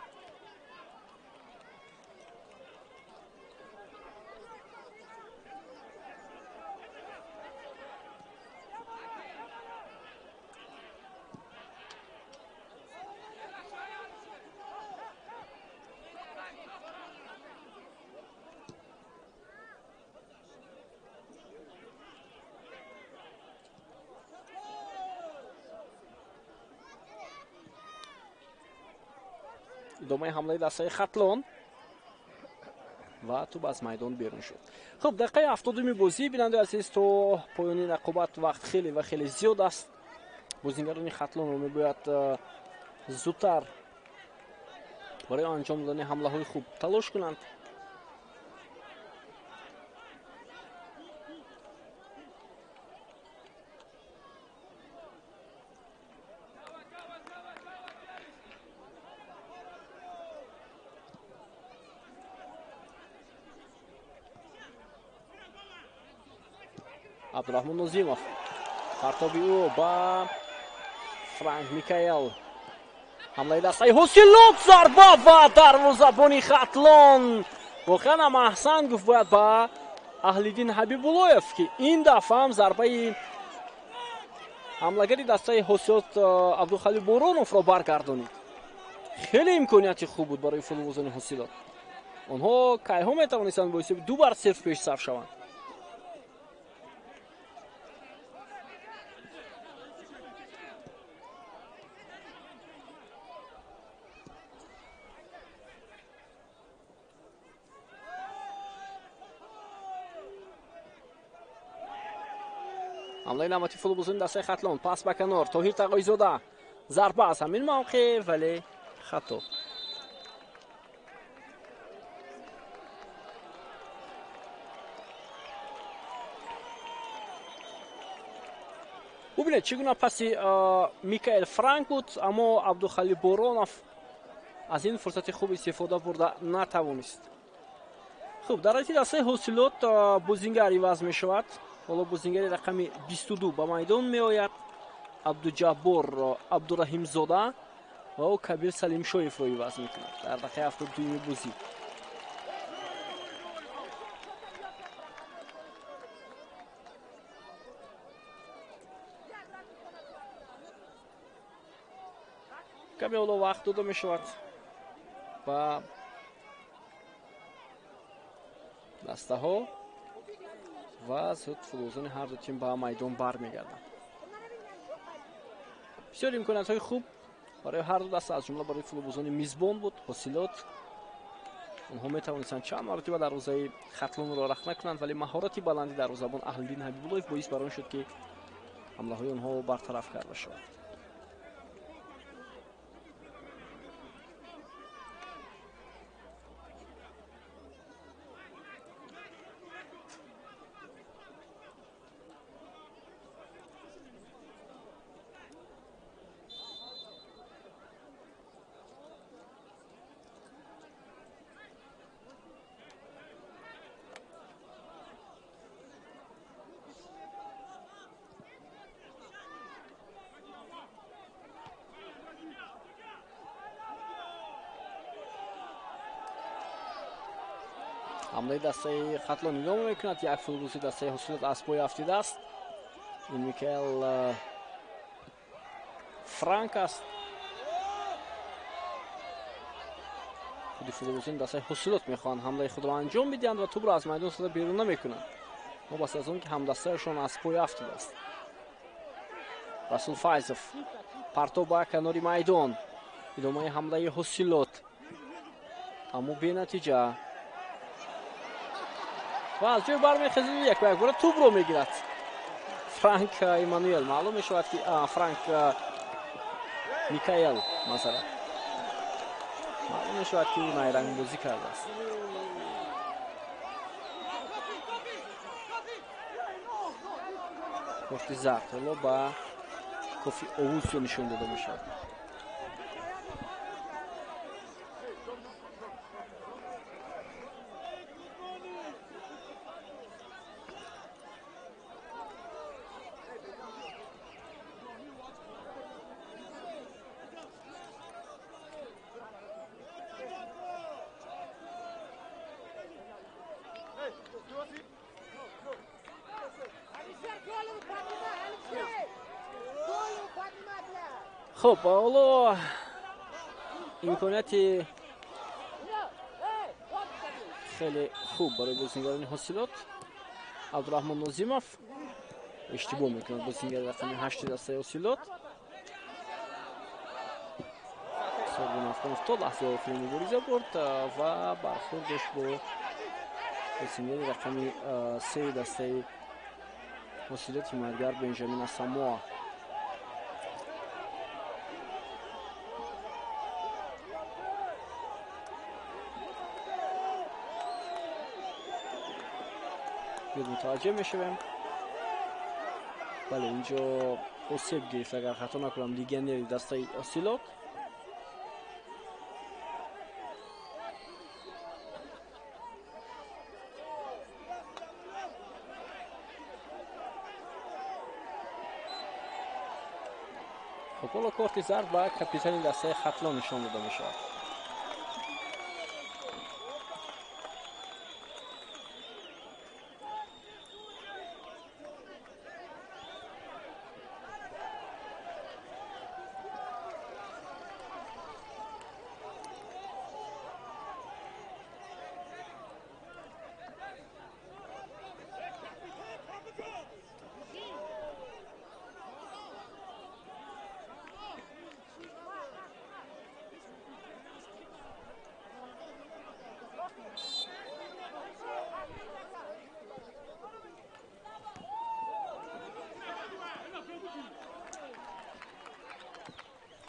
Speaker 1: Идомаи ҳамлаи дастаи Хатлон ва тӯб аз майдон берун шуд. Хуб, дақиқаи 70-уми бозӣ, бинандаи азиз, то поёни рақобат вақт хеле ва хеле зиёд аст. Бозингарони Хатлонро мебояд зудтар барои анҷом додани ҳамлаҳои хуб талош кунанд. Абдурахмон Нозимов, партоби ӯ ба Франк Микаэл. Ҳамлаи дастаи Ҳосилот, зарба ва дарвозабони Хатлон. Воқеан ҳам аҳсан гуфт бояд ба Аҳлиддин Ҳабибуллоев, ки ин дафъа ҳам зарбаи ҳамлагари дастаи Ҳосилот Абдухалил Бороновро баргардонид. Хеле имконияти хуб буд барои футболбозони Ҳосилот. Онҳо кайҳо метавонистанд бо ҳисоби 2-0 пешсаф шаванд. Ҳамлаи навбати футболбозони дастаи Хатлон, пас ба канор, Тоҳир Тағоизода, зарба аз ҳамин мавқеъ, вале хато. Бубинед, чӣ гуна паси Микаэл Франк буд, аммо Абдухалил Боронов аз ин фурсати хуб истифода бурда натавонист. Хуб, дар ҳайати дастаи Ҳосилот бозингар иваз мешавад. Ҳоло бозингари рақами 22 ба майдон меояд, Абдуҷаббор Абдураҳимзода, ва ӯ Кабир Салимшоевро иваз мекунад дар дақиқаи 72-юми бозӣ. Каме ҳоло вақт дода мешавад ба дастаҳо ва зуд футболбозони ҳар ду тим ба майдон бармегарданд. Бисёр имкониятҳои хуб барои ҳар ду даста, аз ҷумла барои футболбозони мизбон буд Ҳосилот. Онҳо метавонистанд чанд маротиба дарвозаи Хатлонро рахна кунанд, вале маҳорати баланди дарвозабон Аҳлиддин Ҳабибуллоев боис бар он шуд, ки ҳамлаҳои онҳо бартараф карда шавад. Ҳамлаи дастаи Хатлон идома мекунад. Як футболбози дастаи Ҳосилот аз пой афтидааст. Ин Микаэл Франк аст. Худи футболбозони дастаи Ҳосилот мехоҳанд ҳамлаи худро анҷом бидиҳанд ва тӯбро аз майдон сада берун намекунанд, новобаста аз он ки ҳамдастаашон аз пой афтидааст. Расул Файзов, партоб ба канори майдон. Идомаи ҳамлаи Ҳосилот, аммо бенатиҷа. Ва аз ҷой бармехезад, як ба якбора тӯбро мегирад Франк Эммануэл. Маълум мешавад, ки Франк Микаэл, масалан, маълум мешавад, ки ӯ найрангбозӣ кардааст. Корти зард ҳоло ба Кофи Овусио нишон дода мешавад. Хуб, ҳоло имконияти хеле хуб барои бозингарони Ҳосилот. Абдураҳмон Нозимов иштибоҳ мекунад, бозингари рақами 8 дастаи Ҳосилот. Сорбон Афғонов то лаҳзаи охири мубориза бурд ва бархӯрдаш бо бозингари рақами 3 дастаи Ҳосилот ҳимоятгар Бенҷамин Асамоа. Мутаваҷҷеҳ мешавем. Бале, инҷо осеб гирифт, агар хато накунам, легионери дастаи Ҳосилот. Хуб, ҳоло корти зард ба капитани дастаи Хатлон нишон дода мешавад.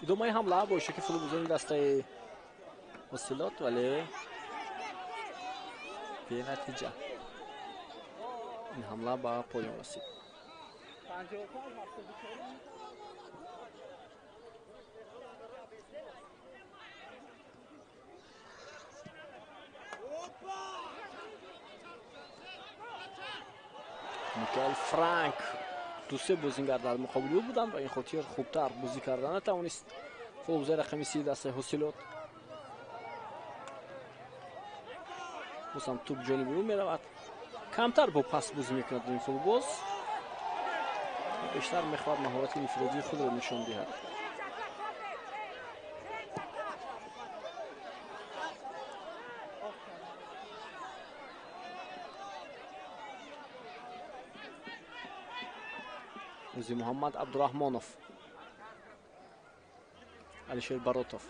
Speaker 1: Идомаи ҳамла бо иштироки футболбозони дастаи Ҳосилот, вале бенатиҷа. Ин ҳамла ба поён расид. Микаэл Франк ду-се бозингар дар муқобили ӯ буданд ва ин хотир хубтар бозӣ карда натавонист футболбозаи рақами 30 дастаи Ҳосилот. Боз ҳам тӯб ҷониби ӯ меравад. Камтар бо пас бозӣ мекунад ин футболбоз, бештар мехоҳад маҳорати инфиродии худро нишон диҳад. Ози Муҳаммад Абдураҳмонов, Алишер Баротов.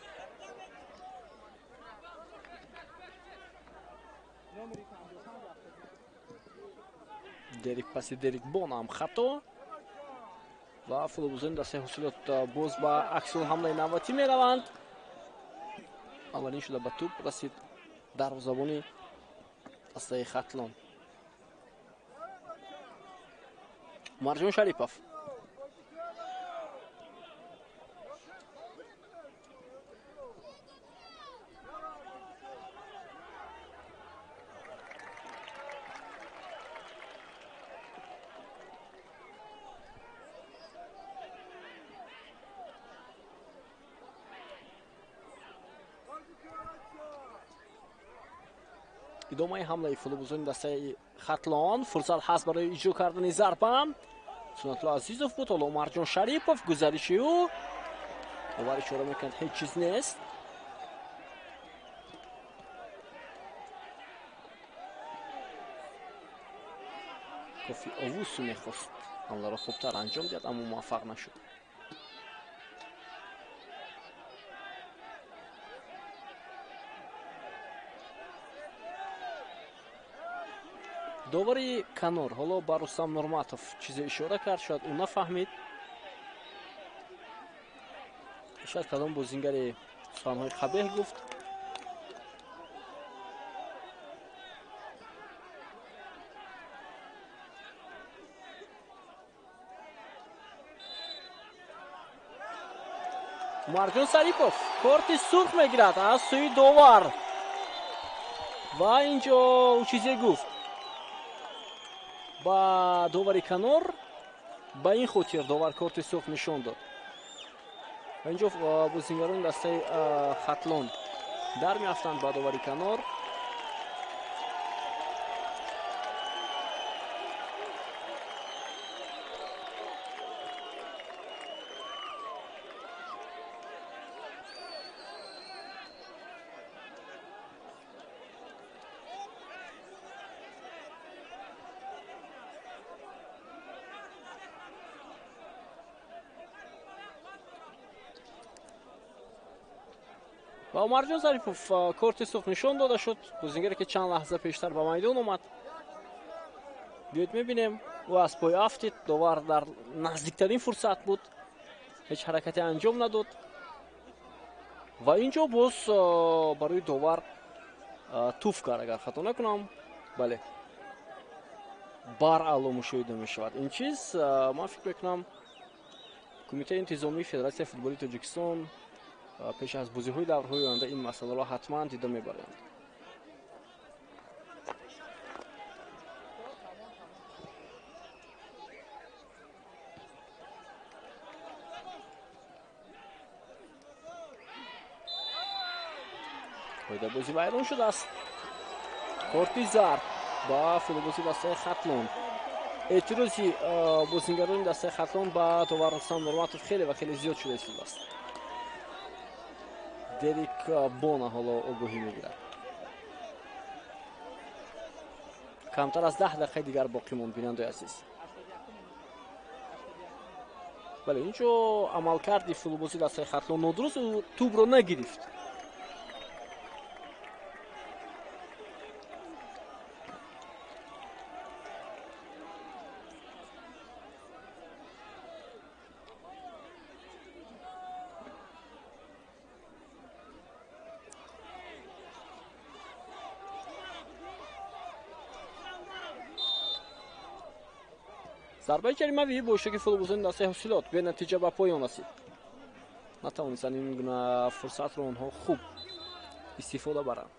Speaker 1: Дерик паси Дерик Бон ҳам хато ва футболбозони дастаи Ҳосилот боз ба аксул ҳамлаи навбатӣ мераванд. Аввалин шуда ба тӯб расид дарвозабони дастаи Хатлон Умарҷон Шарипов. Идомаи ҳамлаи футболбозони дастаи Хатлон. Фурсат ҳаст барои иҷро кардани зарба. Сунатулло Азизов буд, ҳоло Умарҷон Шарипов, гузариши ӯ. Довар ишора мекунад, ҳеҷ чиз нест. Кофи Овусу мехост ҳамларо хубтар анҷом диҳад, аммо муваффақ нашуд. Довари канор ҳоло ба Рустам Нурматов чизе ишора кард, шояд ӯ нафаҳмид. Шояд кадом бозингари суханҳои қабеҳ гуфт. Умарҷон Сарипов корти сурх мегирад аз сӯи довар ва инҷо ӯ чизе гуфт ба довари канор. Ба ин хотир довар корти сурх нишон дод. Ва инҷо бозингарони дастаи Хатлон дар меафтанд ба довари канор. Ва Умарҷон Зарипов корти сурх нишон дода шуд. Бозингаре ки чанд лаҳза пештар ба майдон омад. Биёед мебинем, ӯ аз пой афтид, довар дар наздиктарин фурсат буд, ҳеҷ ҳаракате анҷом надод. Ва инҷо боз барои довар туф кард, агар хато накунам. Бале, баръало мушоҳида мешавад ин чиз. Ман фикр мекунам, Кумитаи интизомии Федератсияи футболи Тоҷикистон пеш аз бозиҳои даврҳои оянда ин масъаларо ҳатман дида мебаранд. Қоидабозӣ вайрон шудааст. Корти зард ба футболбози дастаи Хатлон. Эътирози бозингарони дастаи Хатлон ба довар Рустам Нурматов хеле ва хеле зиёд шуда истодааст. Дерик Бона ҳоло огоҳӣ мегирад. Камтар аз 10 дақиқаи дигар боқӣ монд, бинандаи азиз. Бале, инҷо амалкарди футболбози дастаи Хатлон нодуруст, ӯ тӯбро нагирифт. Зарбаи ҷаримавӣ бо иштироки футболбозони дастаи Ҳосилот бенатиҷа ба поён расид. Натавонистанд ин гуна фурсатро онҳо хуб истифода баранд.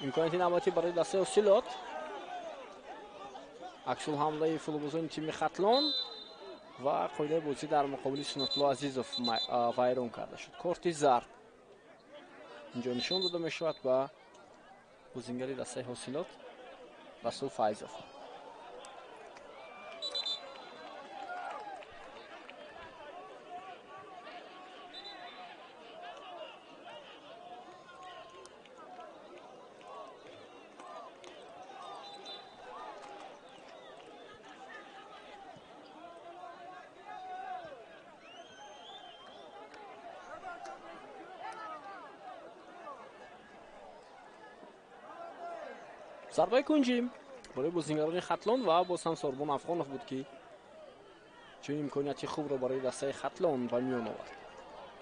Speaker 1: Имконияти навбатӣ барои дастаи Ҳосилот. Аксулҳамлаи футболбозони тими Хатлон ва қоидаи бозӣ дар муқобили Сунатулло Азизов вайрон карда шуд. Корти зард инҷо нишон дода мешавад ба бозингари дастаи Ҳосилот Расул Файзов. Зарбаи кунҷӣ барои бозингарони Хатлон ва боз ҳам Сорбон Афғонов буд, ки чунин имконияти хубро барои дастаи Хатлон ба миён овард.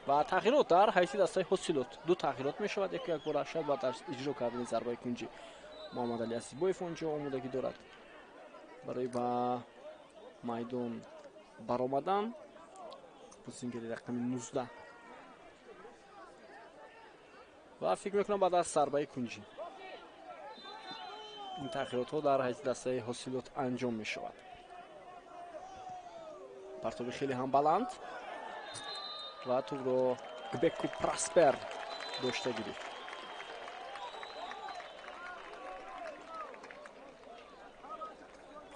Speaker 1: Ва тағйирот дар ҳайси дастаи Ҳосилот. Ду тағйирот мешавад, яку якбора шояд баъд аз иҷро кардани зарбаи кунҷӣ Муҳаммадалӣ Азизбоев онҷо омодагӣ дорад барои ба майдон баромадан. Бозингари рақами 19. Ва фикр мекунам баъд аз зарбаи кунҷӣ ин тағйиротҳо дар ҳайси дастаи Ҳосилот анҷом мешавад. Партоби хеле ҳам баланд ва тӯбро Гбеку Праспер дошта гирифт.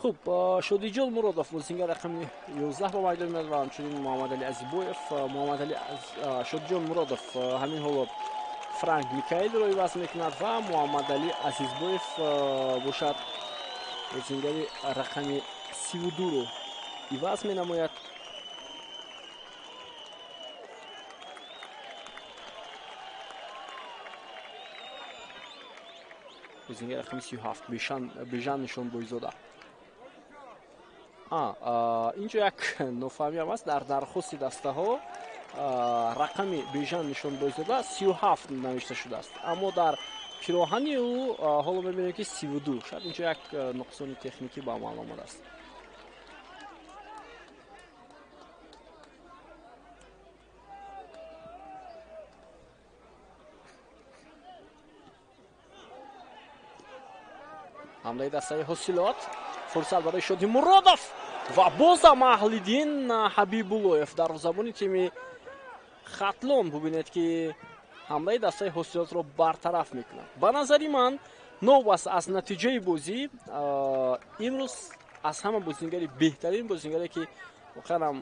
Speaker 1: Хуб, Шодиҷон Муродов бозингар рақами 11 ба майдон меояд ва ҳамчунин Муҳаммадалӣ Азизбоев. Муҳаммадалӣ Шодиҷон Муродов ҳамин ҳоло Франк Микаэлро иваз мекунад ва Муҳаммадалӣ Азизбоев бошад бозингари рақами 32-ро иваз менамояд. Бозингари рақами 37 Бежан Нишонбойзода. Инҷо як нофаҳмиам аст. Дар дархости дастаҳо рақами Бежан Нишонбойзода 37 навишта шудааст, аммо дар пироҳани ӯ ҳоло мебинем, ки 32. Шояд инҷо як нуқсони техникӣ ба амал омадааст. Ҳамлаи дастаи Ҳосилот, фурсат барои Шоди Муродов ва бозам Аҳлиддин Ҳабибуллоев, дарвозабони тими Хатлон. Бубинед, ки ҳамлаи дастаи Ҳосилотро бартараф мекунад. Ба назари ман, Новобаста аз натиҷаи бозӣ, имрӯз аз ҳама бозингари беҳтарин бозингаре, ки воқеан ҳам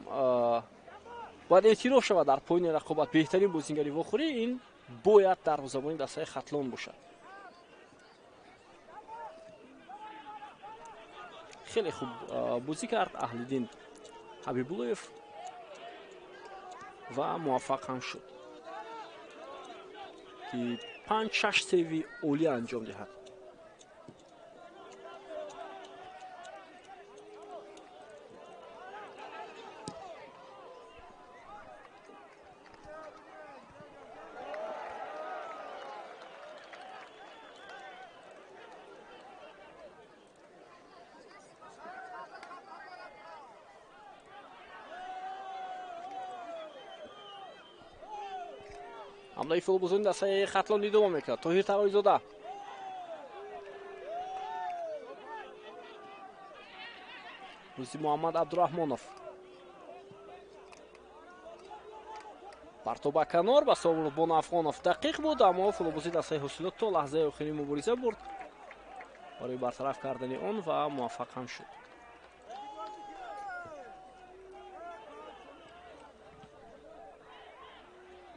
Speaker 1: бояд эътироф шавад, дар поёни рақобат беҳтарин бозингари вохӯрӣ ин бояд дарвозабони дастаи Хатлон бошад. Хеле хуб бозӣ кард Аҳлиддин Ҳабибуллоев ва муваффақ ҳам шуд, ки 5-6 сейви олӣ анҷом диҳад. ҳамлаи футболбозони дастаи Хатлон идома мекунад. Тоҳир Тавоизода Рӯзи Муҳаммад Абдураҳмонов парто ба канор ба Собурбон Афғонов дақиқ буд, аммо футболбози дастаи Ҳосилот то лаҳзаи охирин мубориза бурд барои бартараф кардани он ва муваффақ ҳам шуд.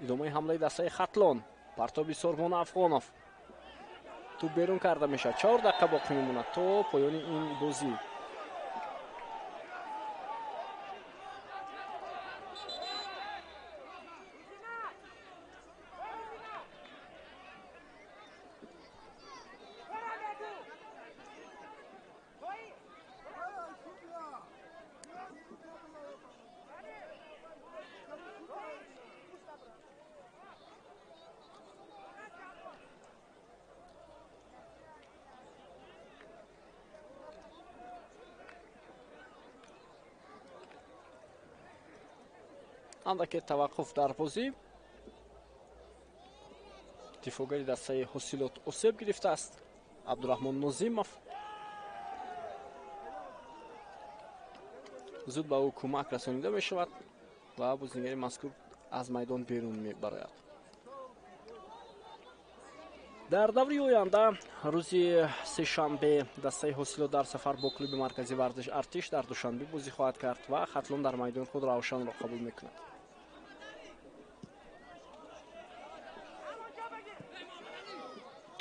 Speaker 1: Идомаи ҳамлаи дастаи Хатлон, партоби Сорбон Афғонов, тӯб берун карда мешавад. 4 дақиқа боқӣ мемонад то поёни ин бозӣ. Андаке таваққуф дар бозӣ. Дифоъгари дастаи Ҳосилот осеб гирифтааст Абдураҳмон Нозимов. Зуд ба ӯ кӯмак расонида мешавад ва бозингари мазкур аз майдон берун мебарояд. Дар даври оянда рӯзи сешанбе дастаи Ҳосилот дар сафар бо клуби марказии варзиш Артиш дар Душанбе бозӣ хоҳад кард ва Хатлон дар майдони худ Равшанро қабул мекунад.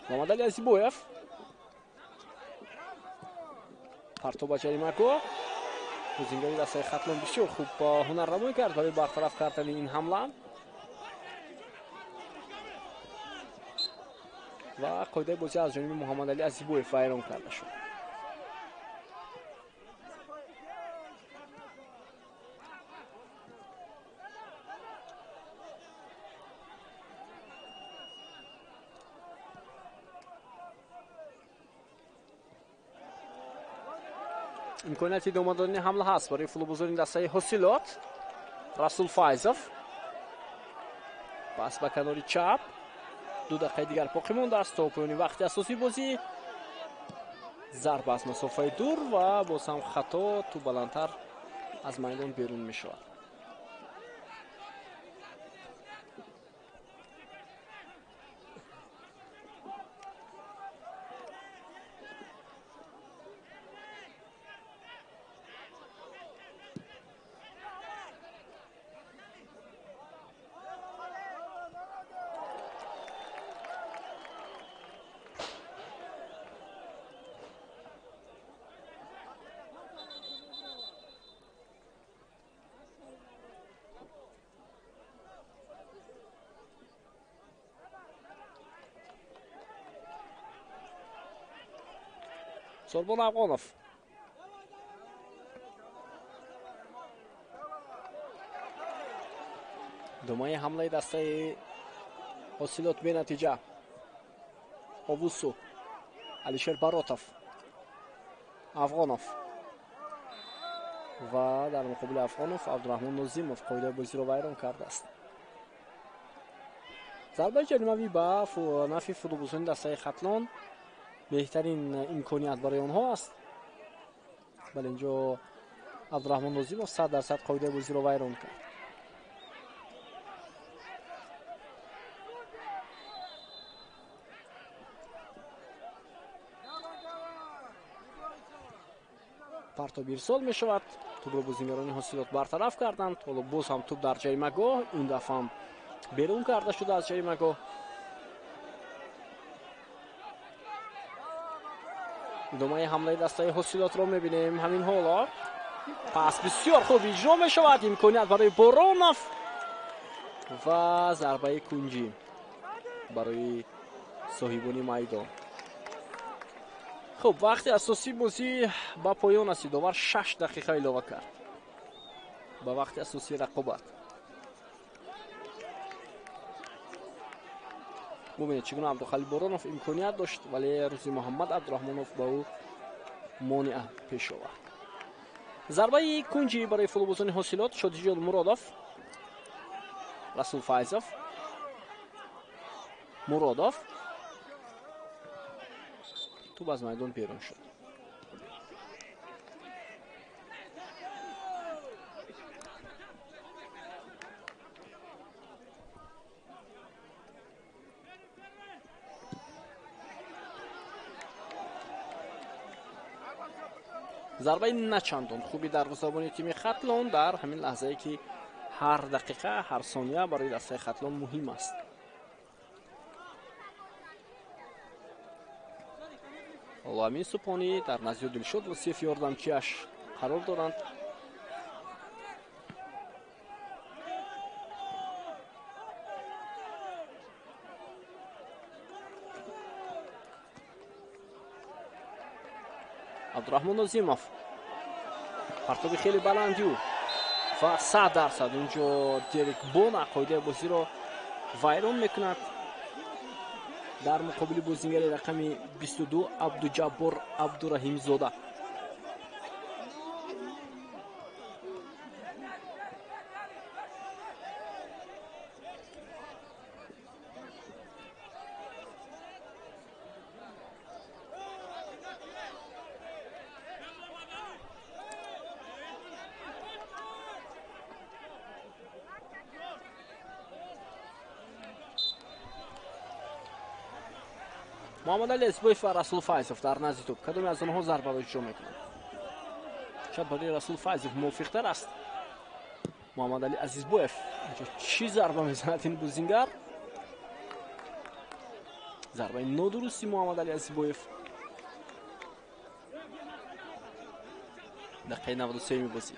Speaker 1: Муҳаммадали Азибоев парто ба ҷаримагоҳ. Бозингари дастаи Хатлон бисёр хуб ҳунарнамоӣ кард барои бартараф кардани ин ҳамла ва қоидаи бозӣ аз ҷониби Муҳаммадали Азибоев вайрон карда шуд. Имконияти идома додани ҳамла ҳаст барои футболбозони дастаи Ҳосилот. Расул Файзов пас ба канори чап. 2 дақиқаи дигар боқӣ мондааст то поёни вақти асосии бозӣ. Зарба аз масофаи дур ва боз ҳам хато, тӯб баландтар аз майдон берун мешавад. Сорбон Афғонов идомаи ҳамлаи дастаи Ҳосилот бенатиҷа. Овусу, Алишер Баротов, Афғонов ва дар муқобили Афғонов Абдураҳмон Нозимов қоидаи бозиро вайрон кардааст. Зарбаи ҷаримавӣ ба нафи футболбозони дастаи Хатлон беҳтарин имконият барои онҳо аст. Бале, инҷо Абдураҳмон Нозимов 100% қоидаи бозиро вайрон кард. Партоб ирсол мешавад. Тӯбро бозингарони ҳосилот бартараф карданд. Ҳоло боз ҳам тӯб дар ҷаримагоҳ, ин дафъа ҳам берун карда шуда аз ҷаримагоҳ. Идомаи ҳамлаи дастаи ҳосилотро мебинем ҳамин ҳоло. Пас бисёр хуб иҷро мешавад, имконият барои Боронов ва зарбаи кунҷӣ барои соҳибони майдон. Хуб, вақти асосии бозӣ ба поён расид. Довар 6 дақиқа илова кард ба вақти асосии рақобат. Бубинед, чӣ гуна Абдухалил Боронов имконият дошт, вале Рӯзи Муҳаммад Абдураҳмонов ба ӯ монеа пеш овард. Зарбаи кунҷӣ барои футболбозони ҳосилот. Шодиҷон Муродов, Расул Файзов, Муродов. Тӯб аз майдон берун шуд. Зарбаи начандон хуби дарвозабони тими Хатлон дар ҳамин лаҳзае ки ҳар дақиқа, ҳар сония барои дастаи Хатлон муҳим аст. Ҳоло Амин Субҳонӣ дар назди Дилшод Восиев ёрдамчиаш қарор доранд. Абдураҳмон Нозимов, партоби хеле баланди ӯ ва 100% унҷо Дерек Бона қоидаи бозиро вайрон мекунад. Дар муқобили бозингари рақами 22 Абдуҷаббор Абдураҳимзода. Муҳаммадали Азизбоев ва Расул Файзов дар назди тӯб. Кадоме аз онҳо зарбаро иҷро мекунанд? Шояд барои Расул Файзов мувофиқтар аст. Муҳаммадали Азизбоев инҷо чӣ зарба мезанад ин бозингар? Зарбаи нодурусти Муҳаммадали Азизбоев. Дақиқаи 93-ми бозӣ.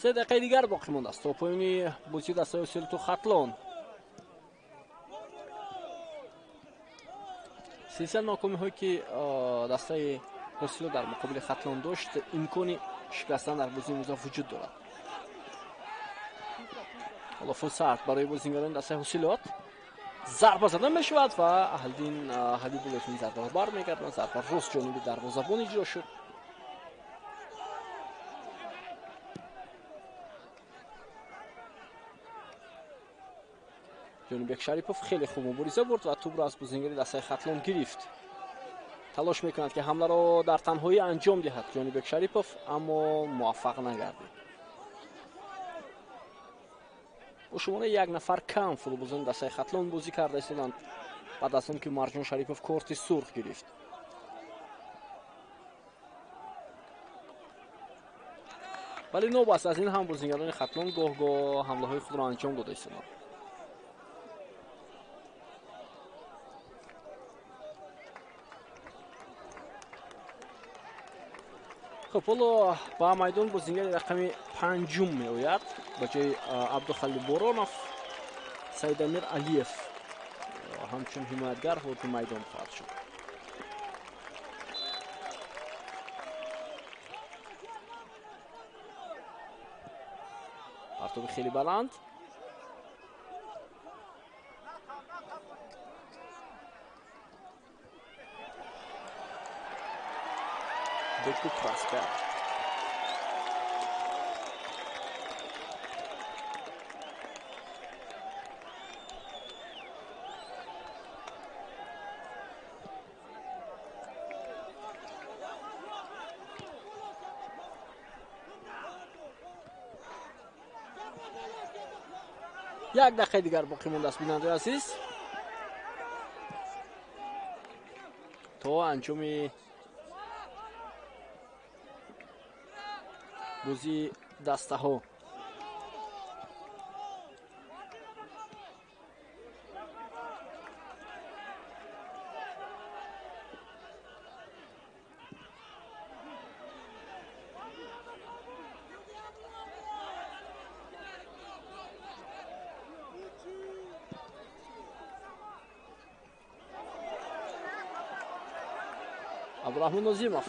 Speaker 1: Се дақиқаи дигар боқӣ мондааст то поёни бозии дастаи ҳосилоту Хатлон. Силсила нокомиҳое ки дастаи ҳосилот дар муқобили Хатлон дошт, имкони шикастан дар бозии имрӯза вуҷуд дорад. Ҳоло фурсат барои бозингарони дастаи ҳосилот. Зарба зада мешавад ва Аҳлиддин Ҳабибуллоев ин зарбаро бармегардонад. Зарба рост ҷониби дарвозабон иҷро шуд. Ҷонибек Шарипов хеле хуб мубориза бурд ва тӯбро аз бозингари дастаи Хатлон гирифт. Талош мекунад ки ҳамларо дар танҳоӣ анҷом диҳад Ҷонибек Шарипов, аммо муваффақ нагардид. Бо шумораи як нафар кам футболбозони дастаи Хатлон бозӣ карда истоданд баъд аз он ки Марҷон Шарипов корти сурх гирифт. Вале нобаст аз ин ҳам бозингарони Хатлон гоҳ-гоҳ ҳамлаҳои худро анҷом дода истоданд. Хуб, ҳоло ба майдон бозингари рақами 5 меояд ба ҷои Абдухалил Боронов. Саидамир Алиев ҳамчун ҳимоятгар вориди майдон хоҳад шуд. Партоби хеле баланд. Доку Праспер. Як дақиқаи дигар боқӣ мондааст, бинандаи азиз, то анҷоми бозии дастаҳо. Абдурахмон Нозимов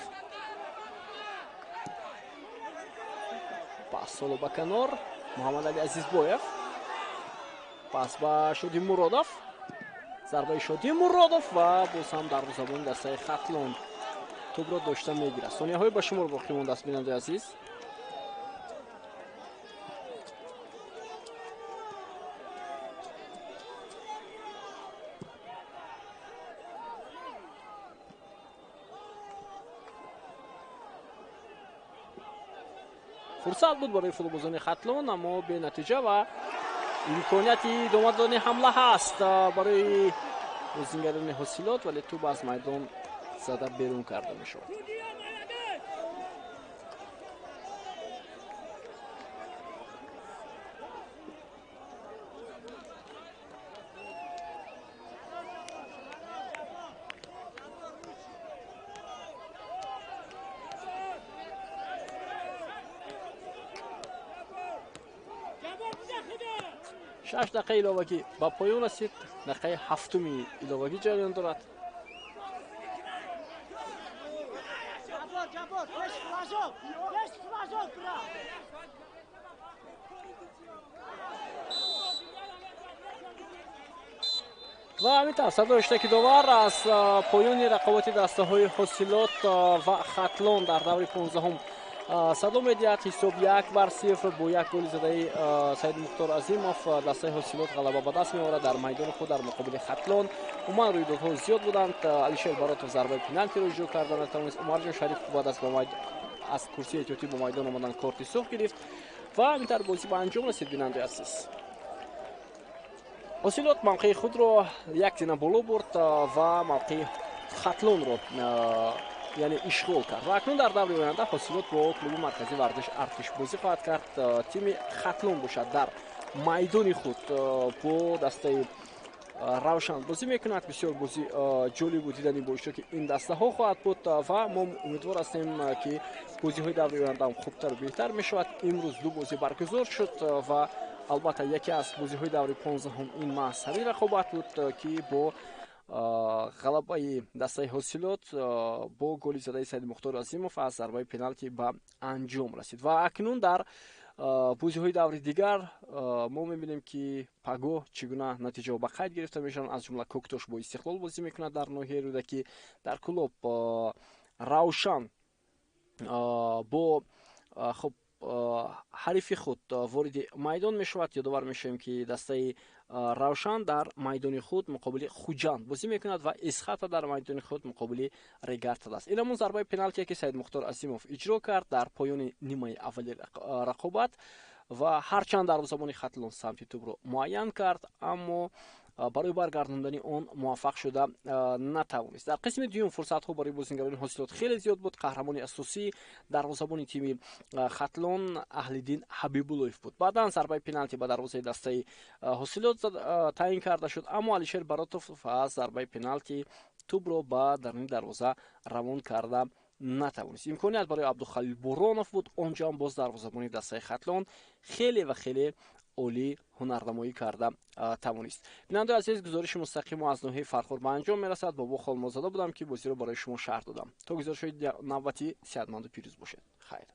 Speaker 1: пас соло ба канор, Муҳаммадали Азизбоев пас ба Шоди Муродов, зарбаи Шоди Муродов ва боз ҳам дарвозабони дастаи Хатлон тӯбро дошта мегирад. Сонияҳои ба шумор боқӣ мондааст, бинандаи азиз. Фурсат буд барои футболбозони Хатлон, аммо бенатиҷа ва имконияти идома додани ҳамла ҳаст барои бозингарони Ҳосилот, вале тӯб аз майдон зада берун карда мешавад. Шаш дақиқаи иловагӣ ба поён расид. Дақиқаи ҳафтуми иловагӣ ҷараён дорад. Ва ҳамин тавр садои иштаки довар аз поёни рақобати дастаҳои Ҳосилот ва Хатлон дар даври 15-ум садо медиҳад. Ҳисоб 1-0 бо як голи задаи Саид Мухтор Азимов дастаи Ҳосилот ғалаба ба даст меорад дар майдони худ дар муқобили Хатлон. Умуман рӯйдодҳо зиёд буданд. Алишер Баротов зарбаи пеналтиро иҷро карда натавонист. Умарҷон Шарифов баъд аз курсии эҳтиётӣ ба майдон омадан корти сурх гирифт ва ҳамин тавр бозӣ ба анҷом расид. Бинандаи азиз, Ҳосилот мавқеи худро як зина боло бурд ва мавқеи Хатлонро яъне ишғол кард ва акнун дар даври оянда Ҳосилот бо клуби марказии варзиш Артиш бозӣ хоҳад кард. Тими Хатлон бошад дар майдони худ бо дастаи Равшан бозӣ мекунад. Бисёр бозӣ ҷолибу дидани бо иштироки ин дастаҳо хоҳад буд ва мо умедвор ҳастем, ки бозиҳои даври оянда ҳам хубтару беҳтар мешавад. Имрӯз ду бозӣ баргузор шуд ва албатта яке аз бозиҳои даври 15-ум ин маҳз ҳамин рақобат буд, ки бо ғалабаи дастаи Ҳосилот бо голи задаи Саид Мухтор Азимов аз зарбаи пеналти ба анҷом расид. Ва акнун дар бозиҳои даври дигар мо мебинем, ки пагоҳ чӣ гуна натиҷаҳо ба қайд гирифта мешаванд. Аз ҷумла Кӯктош бо Истиқлол бозӣ мекунад дар ноҳияи Рӯдакӣ. Дар Кӯлоб Равшан бо хуб ҳарифи худ вориди майдон мешавад. Ёдовар мешавем, ки дастаи Равшан дар майдони худ муқобили Хуҷанд бозӣ мекунад ва Исхата дар майдони худ муқобили Регартад аст. Ин ҳамон зарбаи пеналтие, ки Саид Мухтор Азимов иҷро кард дар поёни нимаи аввали рақобат ва ҳарчанд дарвозабони Хатлон самти тӯбро муайян кард, аммо барои баргардондани он муваффақ шуда натавонист. Дар қисми дуюм фурсатҳо барои бозингарони Ҳосилот хеле зиёд буд. Қаҳрамони асосӣ дарвозабони тими Хатлон Аҳлиддин Ҳабибуллоев буд. Баъдан зарбаи пеналти ба дарвозаи дастаи Ҳосилот таъин карда шуд, аммо Алишер Баротов аз зарбаи пеналти тӯбро ба даруни дарвоза равон карда натавонист. Имконият барои Абдухалил Буронов буд. Он ҷо ҳам боз дарвозабони дастаи Хатлон хеле ва хеле олӣ ҳунарнамоӣ карда тавонист. Бинандаи азиз, гузориши мустақимо аз ноҳияи Фархор ба анҷом мерасад. Бобо Холмозода будам, ки бозиро барои шумо шарҳ додам. То гузоришҳои навбатӣ сеҳатманду пирӯз бошед. Хайр.